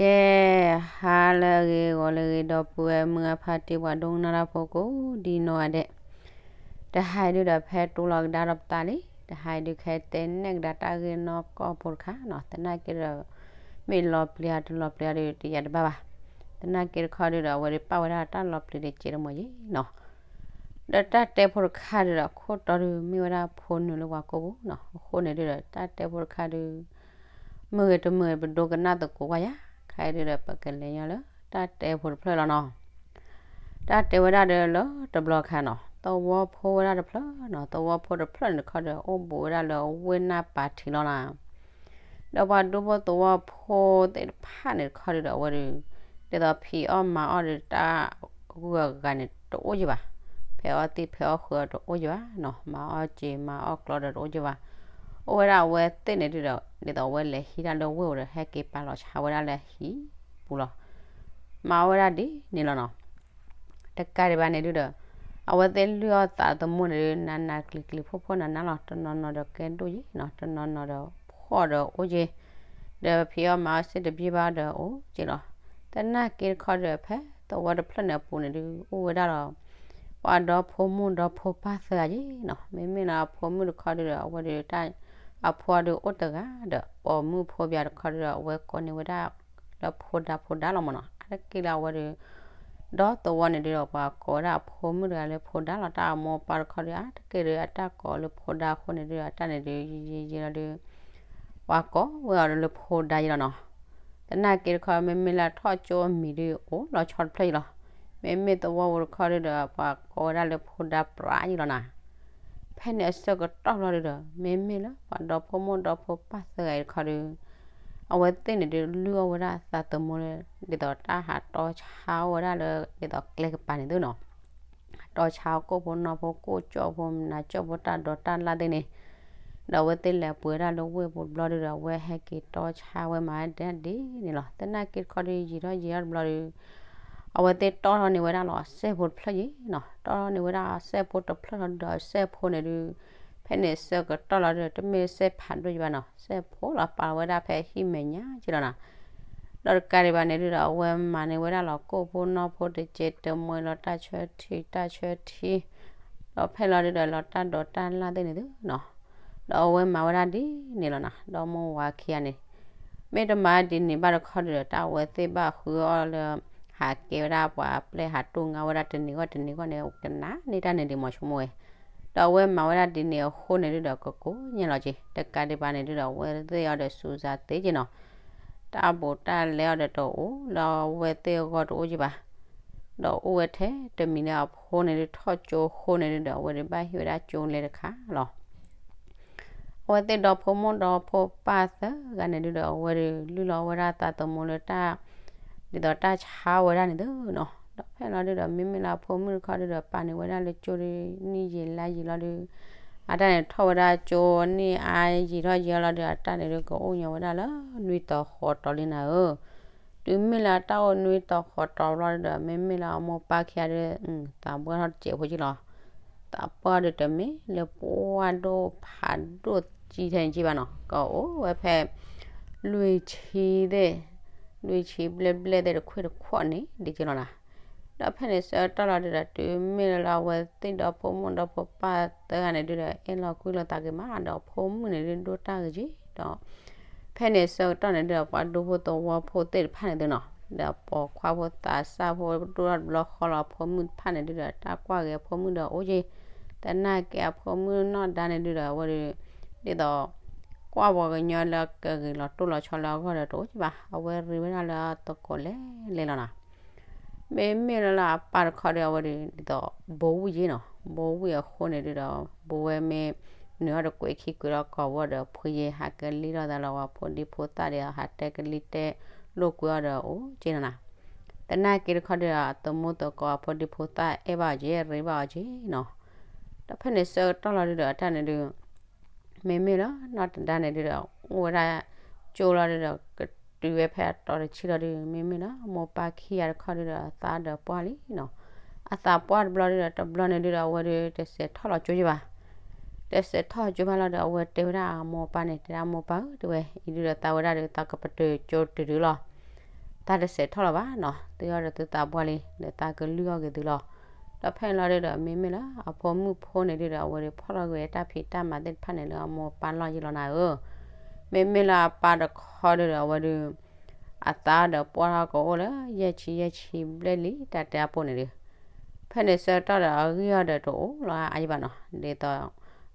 ကဲ, ဟါလၢအဂ့ၤ ဂီၤလၢအဂ့ၤ ဒီပုၢ်ဝဲၢ်မုၢ်အဖါတံၢ် ပှၤဒိကနၣ်တၢ်ဖိကိးဒ်နီၢ်ဂၤဒဲး, တဟါအံၤဒုဒီး ဖဲတိလီၤကဒါဒီးပသးလံ, တဟါအံၤဒုခဲတဲနဲၣ်ကဒါတၢ်ဂ့ၢ်နီၢ်ကီၢ်ဖိတခါနီၤ, သနာ်က့ဒီး မ့ၢ်လီၤပျံၤအါတလီၤပျံၤအါဒီး တယၤတဘၣ်ဘၣ်, သနာ်က့တခီဒုဒီး အဝဲဒုးပာ်ဝဲဒၣ်တၢ်လီၤပျံၤတစဲးတမီၤယံၤနီၤ ဒီးတၢ်တဲဖိတခါဒုဒီး ခိၣ်တီဒု မ့ၢ်ဝဲဒၣ်ဖိနုာ်လၢပှၤကိာ်ပူၤနီၤ, အဃိန့ၣ်ဒုဒီး တၢ်တဲဖိတခါဒု မုာ်ဂ့ၤတမုာ်ဂ့ၤ ပဒိကနၣ်သကိးကွၢ်ယၤ, ခဲအံၤဒုဒီး ပကလဲၤညီလၢ တၢ်တဲဖိတဖျၢၣ်လီၤနီၤ. တၢ်တဲဝဲဒၣ်ဒီးလၢတဘျီခါနီၤ, သဝီဖိဝဲဒၣ်တဖျၢၣ်နီၤ, သဝီဖိတဖျၢၣ်န့ၣ်တခီဒီး အိၣ်ဘူးဝဲဒၣ်လၢဝ့ၢ်နၢ်ပၤထံးလီၤနီၤ. ဒီးပှၤဒူဖိသဝီဖိသ့ၣ်တဖၣ်န့ၣ်တခီဒုဒီး အဝဲဒုး ဒ်သိးဖံးအီၣ်မၤအီၣ်ဒီးတၢ်ဂုၤအဂၤန့ၣ် တအိၣ်ယံၤဘၣ်, ဖဲအီၣ်သံၣ်ဖဲအီၣ်ဃုာ်အီၤတအိၣ်ယံၤဘၣ်နီၤ, မၤအီၣ်စ့မၤအီၣ်ကျီဒီးတအိၣ်ယံၤဘၣ်, အိၣ်ဝဲဒၣ်အဝဲသ့ၣ်န့ၣ်ဒုဒီး ဒ်သိးအဝဲလဲၤဟံးတၢ်လၢဝ့ၢ်အိၣ်ဒီး ဟဲက့ၤပာ်လီၤဆါဝဲဒၣ်လၢဟံၣ်ပူၤလီၤ. မၤအီၣ်ဝဲဒၣ်ဒ်န့ၣ်လီၤနီၤ. တကးဒံးဘၣ်န့ၣ်ဒုဒီး အဝဲသ့ၣ်လုၢ်အီၣ်သးသမူန့ၣ်ဒု နးနးကျံၤကျံၤ ဖှီၣ်ဖှီၣ်နးနးလီၤ, တနီၤနီၤဒီးကဲဒိၣ်ယံၤနီၤ, တနီၤနီၤဒီးဖှီၣ်ဒီးအိၣ်က့ၤ, ဒီးဖံးအီၣ်မၤအီၣ်စ့ၢ်တဘၣ်ဘၣ်ဒီးအိၣ်က့ၤလီၤ. သနာ်က့တခီဒီး ဖဲသဝီတဖျၢၣ်န့ၣ်အပူၤန့ၣ်ဒု အိၣ်ဝဲဒၣ်လီၤ ပှၤဒီဖိမိၢ်ဒီဖိပၢ်သၢဂၤယံၤနီၤ, မ့မ့ၢ်လၢအဖိမုၣ်တခီဒုဒီး အဝဲဒုးတၢ် အဖိအီၤဒုးအိၣ်တဂၤဒီး ပိာ်မုၣ်ဖိပၠးတခီဒုဒီး အဝဲကိးန့ၢ်ဝဲဒၣ်လၢဖိဒါဖိဒါလီၤမၢ်နီၤ, အါတက့ၢ်လၢအဝဲဒုး ဒီသဝီန့ၣ်ဒုဒီး ပှၤကိးဝဲဒၣ်အဖိမုၣ်တဂၤလၢဖိဒါလီၤ, တၢ်အမိၢ်ပၢ်တခီဒု အါတက့ၢ်ဒုး အတၢ်ကိးလၢဖိဒါအဃိန့ၣ်ဒုဒီး အတၢ်န့ၣ်ဒုးယံာ်ယံာ်ယံာ်လီၤဒု ပှၤကိးဝဲအီၤဒုးလၢဖိဒါယံၤလီၤနီၤ. သနာ်က့တခီ မ့မ့ၢ်လၢထီၣ်ကၠိအမံၤဒု အိၣ်လီၤဆီတဖျၢၣ်ယံၤလီၤ. မ့မ့ၢ်သဝီပူၤတခီဒုဒီး ပှၤကိးဝဲဒၣ်လၢဖိဒါပြးယံၤလီၤနီၤ. ဖဲန့ၣ်အဆၢကတီၢ်လီၤဒုဒီး မ့မ့ၢ်လၢပှၤဒီဖိမိၢ်ဒီဖိပၢ်သၢဂၤအံၤတခီဒု အဝဲသ့ၣ်န့ၣ်ဒုး လုၢ်အီၣ်ဝဲဒၣ်သးသမူလၢ ဒ်သိးတၢ်ဟးတီဆါအီၣ်ဝဲဒၣ်လၢ ဒ်သိးကျဲကပၤန့ၣ်သုနီၤ, တီဆါအီၣ်ကိၣ်ဖိနီၢ်ဖိ ကိၣ်ကၠီၣ်ဖိ နးကၠီၣ်ဖိ တၢ်ဒိးတၢ်လၢ်သ့ၣ်န့ၣ်, ဒီးအဝဲသ့ၣ်လဲၤပှ့ၤဝဲဒၣ်လၢဝ့ၢ်ပူၤတဘျီဒုဒီး အဝဲဟဲက့ၤတီဆါဝဲမၤဒ်န့ၣ်လီၤ. သနာ်က့တခီဒု ယံာ်ထီၣ်ယံာ်ထီၣ်တဘျီဒု အဝဲသ့ၣ်တီထီၣ်န့ၢ်ဝဲဒၣ်လီၤ စဲးဖိတဖျၢၣ်ယံၤနီၤ, တီထီၣ်န့ၢ်ဝဲဒၣ်စဲးဖိတဖျၢၣ်လီၤဒုဒီး စဲးဖိန့ၣ်ဒု ဖဲန့ၣ်ဆၢကတီၢ်လီၤဒုဒီး တမ့ၢ်စဲးဖးဒိၣ်ယံၤဘၣ်နီၤ, စဲးဖိလီၤပာ်လီၤဝဲဒၣ်ဖဲဟံၣ်မဲာ်ညါက့လီၤနီၤ. ဒီးတကးဒံးဘၣ်န့ၣ်ဒုဒီး အဝဲမၤန့ၢ်ဝဲဒၣ်လီၤ ကိၣ်ဖိနီၢ်ဖိတစဲးတမှဲလီၤ တၢ်ဆၢထံတၢ်ဆၢထံ, ဒီးဖဲလီၤဒုဒီး လီၤတၢ်ဒိးတၢ်လၢ်သ့ၣ်န့ၣ်သုနီၤ, ဒီးအဝဲမၤဝဲဒၣ်ဒ်န့ၣ်လီၤနီၤ. ဒီးမိၢ်ဝၤခံဂၤန့ၣ် မ့ၢ်တမၤဒ်န့ၣ်ဘၣ်တခီဒုဒီး တၢ်အဝဲသ့ၣ်ဘၣ်ဃုအီၣ်လၢ ဟးကဲဝဲဒၣ်ပှၤပျဲၢ်ဟးတူၢ်ငါဝဲဒၣ်တနံၤဂီၢ်တနံၤဂီၢ်န့ၣ် ကနၣ်န့ၢ်တၢ်န့ၣ်ဒံးမီၤဆိကမိၣ်ဝဲ, ဒီးအဝဲမၤဝဲဒၣ်ဒ်န့ၣ်အဃိန့ၣ်ဒုဒီး ကကိးညါလီၤက့ၤ, တကးဒံးဘၣ်န့ၣ်ဒုဒီး အဝဲသ့ၣ်အီၤဒီးစူၤစါသ့က့နီၤ, တၢ်ဘူးတၢ်လဲအီၤဒီးတအိၣ်လၢအဝဲသ့ၣ်အဂီၢ်တအိၣ်က့ဘၣ်, ဒီးအိၣ်ဝဲထဲတမံၤလၢအဖိန့ၣ်ဒုထီၣ်ကၠိအဃိန့ၣ်ဒုဒီး အဝဲဒုးဘၣ်ဟ့ၣ်ဝဲဒၣ်ကၠိလဲတခါလီၤ. အဝဲသ့ၣ်ဒီဖိမိၢ်ဒီဖိပၢ်သၢဂၤန့ၣ်ဒုဒီး အဝဲဒုးလုၢ်လီၤဝဲဒၣ်သးသမူလၢတၢ် ဒ်သိးတၢ်ဆါဝဲဒၣ်န့ၣ်သုနီၤ, ဒီးဖဲလီၤဒုဒီး မ့မ့ၢ်လၢအဖိမုၣ်တခီဒုဒီး ပာ်န့ၢ်ဝဲဒၣ်လၢကၠိဒု နံၣ်ယံာ်လါယံာ်လီၤဒု, အတၢ်န့ၣ်ထီၣ်ဝဲဒၣ်ကၠိနံၣ်အါယံာ်ထီၣ်ယံာ်လီၤဒု အတၢ်န့ၣ်ဒုကအိၣ်ညီဝဲဒၣ်လၢနွံတီၤဃိးတီၤလံနၤဧၢ တုၤမ့ၢ်လၢအတၢ်အိၣ်နွံတီၤဃိးတီၤဘျီဒုဒီး မ့မ့ၢ်လၢအမိၢ်ပၢ်ခံဂၤဒု သးပှၢ်ထီၣ်တစဲးဖိက့လီၤ. သးပှၢ်ဒုတမ့ၢ်လၢပှၢ်ဒိၣ်ဖးဒိၣ်ကံထဲန့ၣ်က့ဘၣ်နီၤ, ကအိၣ်ဝဲဖဲ လွံၢ်ဆံသ့ၣ်, လွံၢ်ဆံဘျဲၣ်ဘျဲၣ်သ့ၣ်တခွ့ၣ်တခွ့ၣ်န့ၣ်ဒ်က့လီၤနီၤ. ဒီးဖဲန့ၣ်ဆၢကတီၢ်လီၤဒုဒီး တုၤမ့ၢ်လၢအဝဲသ့ၣ်ဒီဖိမိၢ်ဒီဖိပၢ်သၢဂၤန့ၣ်ဒုဒီး အဲၣ်လီၤကွံလိာ်သးက့ၤမး ဒီးဖိမုၣ်န့ၣ်ဒုဒိၣ်တၢ်ဂ့ၤက့ဒီး ဖဲန့ၣ်ဆၢကတီၢ်န့ၣ်ဒုဒီး ပှၤဒူဖိသဝီဖိသ့ၣ်တဖၣ်န့ၣ်သုနီၤ, ဒီးပိာ်ခွါဖိသးစၢ်ဖိဒိၣ်ထီၣ်တဘျီဃီလီၤ အဖိမုၣ်တဖၣ်န့ၣ်ဒုဒီး တၢ်ကွၢ်ဂ့ၤအဖိမုၣ်ဒီးအိၣ်က့, သနာ်က့အဖိမုၣ်နီၢ်ဒါန့ၣ်ဒုဒီး အဝဲဒု ဒ်သိး ကွၢ်ပှၤကညီလၢကဂ့ၤလီၤတိၢ်လီၤဆီလၢအဂီၢ်ဒီးတအိၣ်က့ဘၣ်, အဝဲရ့ဝဲဒၣ်လၢသကိးလဲၤလဲၤလီၤနီၤ. မ့မ့ၢ်လၢအပၢ်တခီဒီး အဝဲဒု ဒ်သိး ဘိဝံၣ်ယ့ၣ်နီၤ, ဘိဝံၣ်အဃိန့ၣ်ဒုဒီး ဘိဝဲမ့ၢ်နုာ်အီၤတကွဲးခံကွဲးလီၤကီၢ်ဝဲဒီး ဖှံယ့ၣ်ဟးကလံၣ်ထီၣ်သးလီၤ ပှၤဖိဒံဖိသၣ်ဒီး ဟးတဲကလံၣ်တဲလိာ်ကွဲအီၤဒီးအိၣ်က့နီၤနီၤ. သနာ်က့တခီဒီး အသမူသကိးအဖိဒံဖိသၣ်အဲၣ်ဘၣ်အီၤက့ ရ့ဘၣ်အီၤက့နီၤ. ဒီးဖဲန့ၣ်ဆၢကတီၢ်လီၤဒုဒီး အတၢ်န့ၣ်ဒု မ့မ့ၢ်လၢနီၢ်တဒါန့ၣ်ဒုဒီး အိၣ်ဝဲဒၣ်ကၠိလီၤဒုဒီး ကတုၤဝဲဖဲအတီၤတဆံလီၤဒု မ့မ့ၢ်လၢမိၢ်ပၢ်ခံဂၤတခီဒုဒီး အသးဒီးပှၢ်လံနီၤ. အသးပှၢ်တဘျီဒုဒီး တဘျီန့ၣ်ဒုဒီး အဝဲဒု တစဲးထီၣ်လီၤကၠိက့ဘၣ်. တစဲးထီၣ်ကၠိဘၣ်လီၤဒီး အဝဲတဲဝဲဒၣ်အမိၢ်ပၢ်န့ၣ် တဲဒၣ်မိၢ်ပၢ်ဧၢ တဲဝဲ အံၤဒုဒီးသးဝဲဒၣ်ဒု သးကပတုာ်ကၠိတုၤဒုလီၤ. တၢ်တစဲးထီၣ်လၢၤဘၣ်နီၤ, သုအီၣ်ဒီးသုသးပှၢ်လံ ဒီးသးကလုၢ်အီၣ်က့ၤသုလီၤ. ဒီးဖဲန့ၣ်လီၤဒုဒီး မ့မ့ၢ်လၢအဖိမုၣ်ဖိန့ၣ်ဒုဒီး အဝဲဒုးဖီၣ်ထီၣ်ကွံာ်တၢ်ဖံးတၢ်မၤသ့ၣ်တဖၣ်န့ၣ်လၢအမိၢ်အပၢ်လီၢ်ယံလီၤနၤဧၢ. မ့မ့ၢ်လၢအပၢ်တခီဒုဒီး အဝဲဒုး အသးဒီးပှၢ်ထီၣ်ကအိၣ်လၢ ယဲၢ်ဆံယဲၢ်ဆံဘျဲၣ်လံ တၢ်တဲအပူၤန့ၣ်ဒု ဖဲန့ၣ်ဆၢကတီၢ်ဒီး အဂံၢ်အီၤဒီးတအိၣ်လီၤအါယံဘၣ်နီၤ, ဒ်သိး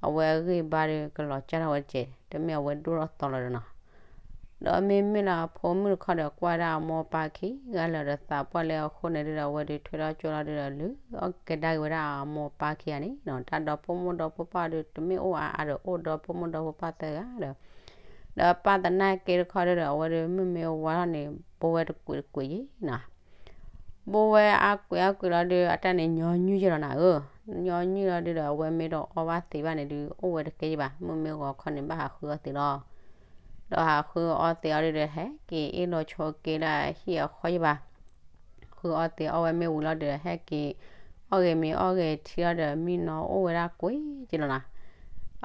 အဝဲအဂံၢ်ဘါဒီးကလီၤကၢ်ထီၣ်ဝဲတက့ၢ်, တမ့ၢ်အဝဲဒိၣ်ထီၣ်သီလီၤဒီးနီၤ. ဒီးမ့မ့ၢ်လၢအဖိမုၣ်တခီဒီး ကွၢ်ဝဲဒၣ်အမိၢ်အပၢ်ခံဂၤလၢာ်ဒီးသးပှၢ်လၢအဃိန့ၣ်ဒုဒီး အဝဲဒုးထွဲထီၣ်ကၠိလီၤဒုဒီး လုၢ်အီၣ်ကဒါက့ၤဝဲဒၣ်အမိၢ်အပၢ်ခံဂၤန့ၣ်နီၤ, တၢ်ဒီဖိမိၢ်ဒီဖိပၢ်ဒု တမ့ၢ်အိၣ်အါအါဒီး အိၣ်ဒီဖိမိၢ်ဒီဖိပၢ်သၢဂၤဒီး ဒီးပၢ်သနာ်က့တခီဒုဒီး အဝဲဒုးမုၢ်မ့ၢ်ဝါထီၣ်န့ၣ် ဘိဝဲတကွံာ်တကွံာ်ယံၤနီၤ. ဘိဝဲအါကွံာ်အါကွံာ်လီၤဒု အတၢ်န့ၣ်ညီနုၢ်ယံၤလီၤနၤဧၢ. ညီနုၢ်လီၤဒုဒီး အဝဲမ့ၢ်တအီဘၣ်သံးဘၣ်န့ၣ်ဒု အိၣ်ဝဲတကဲယံၤဘၣ်, မုၢ်မ့ၢ်ဂီၤခီန့ၣ် ဘၣ်ဟးဃုအီၣ်သံးလီၤ. ဒီးဟးဃုအီၣ်သံးအီၤဒုဒီး ဟဲက့ၤအ့ၣ်လိာ်ဆိးက့လၢအဟံၣ်အဃီယံၤဘၣ်. ဃုအီၣ်သံးအီၣ်ဝဲမ့ၢ်ဝံၤလီၤဒုဒီး ဟဲက့ၤအီၣ်ဂ့ၤမ့ၤအီၣ်ဂ့ၤထံလီၤဒီး မံနီၤအိၣ်ဝဲဒၣ်ကွ့ၢ်က့လီၤနီၤ.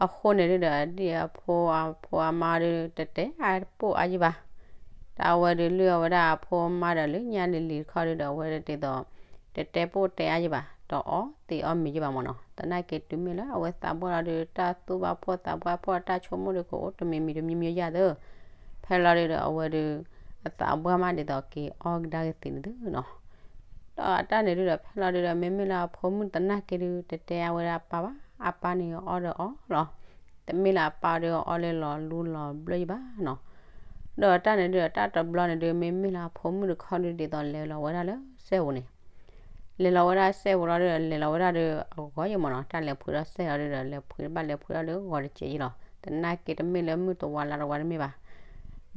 အဃိန့ၣ်ဒုဒီး ဒ်အဖိအဖိအမါဒု တတဲအါပိာ်အါယံၤဘၣ်. တၢ်အဝဲဒုးလုၢ်အီၣ်ဝဲဒၣ်အဖိအမါဒီး လၢညါလံၤလံၤတခီဒုဒီး အဝဲဒုးဒ်သိး တတဲပိာ်တဲအါယံၤဘၣ်, တအီသံးအီၣ်မ့ၤယံၤဘၣ်မ့ၢ်နီၤ. သနာ်က့တုၤမ့ၢ်လၢအဝဲသးပှၢ်လီၤဒု တၢ်သူၣ်ဘၣ်ဖှီၣ်သးပှၢ်ဖှီၣ် တၢ်ဆိကမိၣ်ဒုကအိၣ်တမံၤမံၤတမံၤမံၤယါသၢ. ဖဲလီၤဒုဒီး အဝဲဒု အသးပှၢ်မးဒ်သိးက့ၤအီၣ်ကဒါက့ၤသံးန့ၣ်သုနီၤ. ဒီးအတၢ်န့ၣ်ဒုဒီး ဖဲလီၤဒုဒီး မ့မ့ၢ်လၢအဖိမုၣ်သနာ်က့ဒု တတဲအါဝဲဒၣ်အပၢ်ဘၣ်, အပၢ်န့ၣ်အီၣ်ဒီးအီၣ်လီၤ. တမ့ၢ်လၢအပၢ်ဒုအီၣ်လၢလီၤလူလီၤဘျၢယံၤဘၣ်နီၤ. ဒီးတၢ်န့ၣ်ဒုဒီး တၢ်တဘျီန့ၣ်ဒု မ့မ့ၢ်လၢအဖိမုၣ်တခီဒု ဒ်သိးလဲၤလီၤဝဲဒၣ်လၢစဲပူၤန့ၣ် လဲၤလီၤဝဲဒၣ်စဲပူၤလီၤဒုဒီး လဲၤလီၤဝဲဒၣ်ဒီးအဂီၤယံၤမ့ၢ်နီၤ. တၢ်လဲၤဖှံထီၣ်စဲလီၤဒုဒီး လဲၤဖှံတဘၣ်လဲၤဖှံထီၣ်ဒီးဂီၤတစဲးယံၤလီၤ. သနာ်က့တမ့ၢ်လၢမုၢ်တဝါလါတဝါတမ့ၢ်ဘၣ်.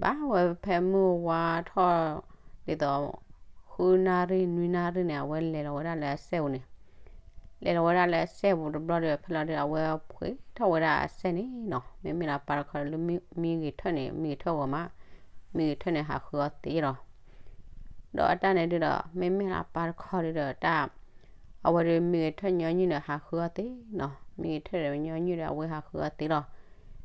ဘၣ်ဝဲဖဲမုၢ်ဝါထီၣ် ဒ်သိး ဃုနၣ်ရံၣ်နွံနၣ်ရံၣ်န့ၣ် အဝဲလဲၤလီၤဝဲဒၣ်လၢအစဲပူၤန့ၣ် လဲၤလီၤဝဲဒၣ်လၢအစဲပူၤတဘျီဒီး ဖဲလီၤဒု အဝဲဖှံထီၣ်ဝဲဒၣ်အစဲန့ၣ်နီၤ. မ့မ့ၢ်လၢအပၢ်တခီလၢမံဂ့ၤထၢၣ်န့ၣ် မံဂ့ၤထၢၣ်ဂီၤမး မံဂ့ၤထၢၣ်န့ၣ် ဟးဃုအီၣ်သံးလီၤ. ဒီးအတၢ်န့ၣ်ဒုဒီး မ့မ့ၢ်လၢအပၢ်တခီဒုဒီး တၢ် အဝဲဒုးမံဂ့ၤထၢၣ်ညီနုၢ်ဒီး ဟးဃုအီၣ်သံးနီၤ. မံဂ့ၤထၢၣ်ဒီးညီနုၢ်ဒီး အဝဲဟးဃုအီၣ်သံးလီၤ.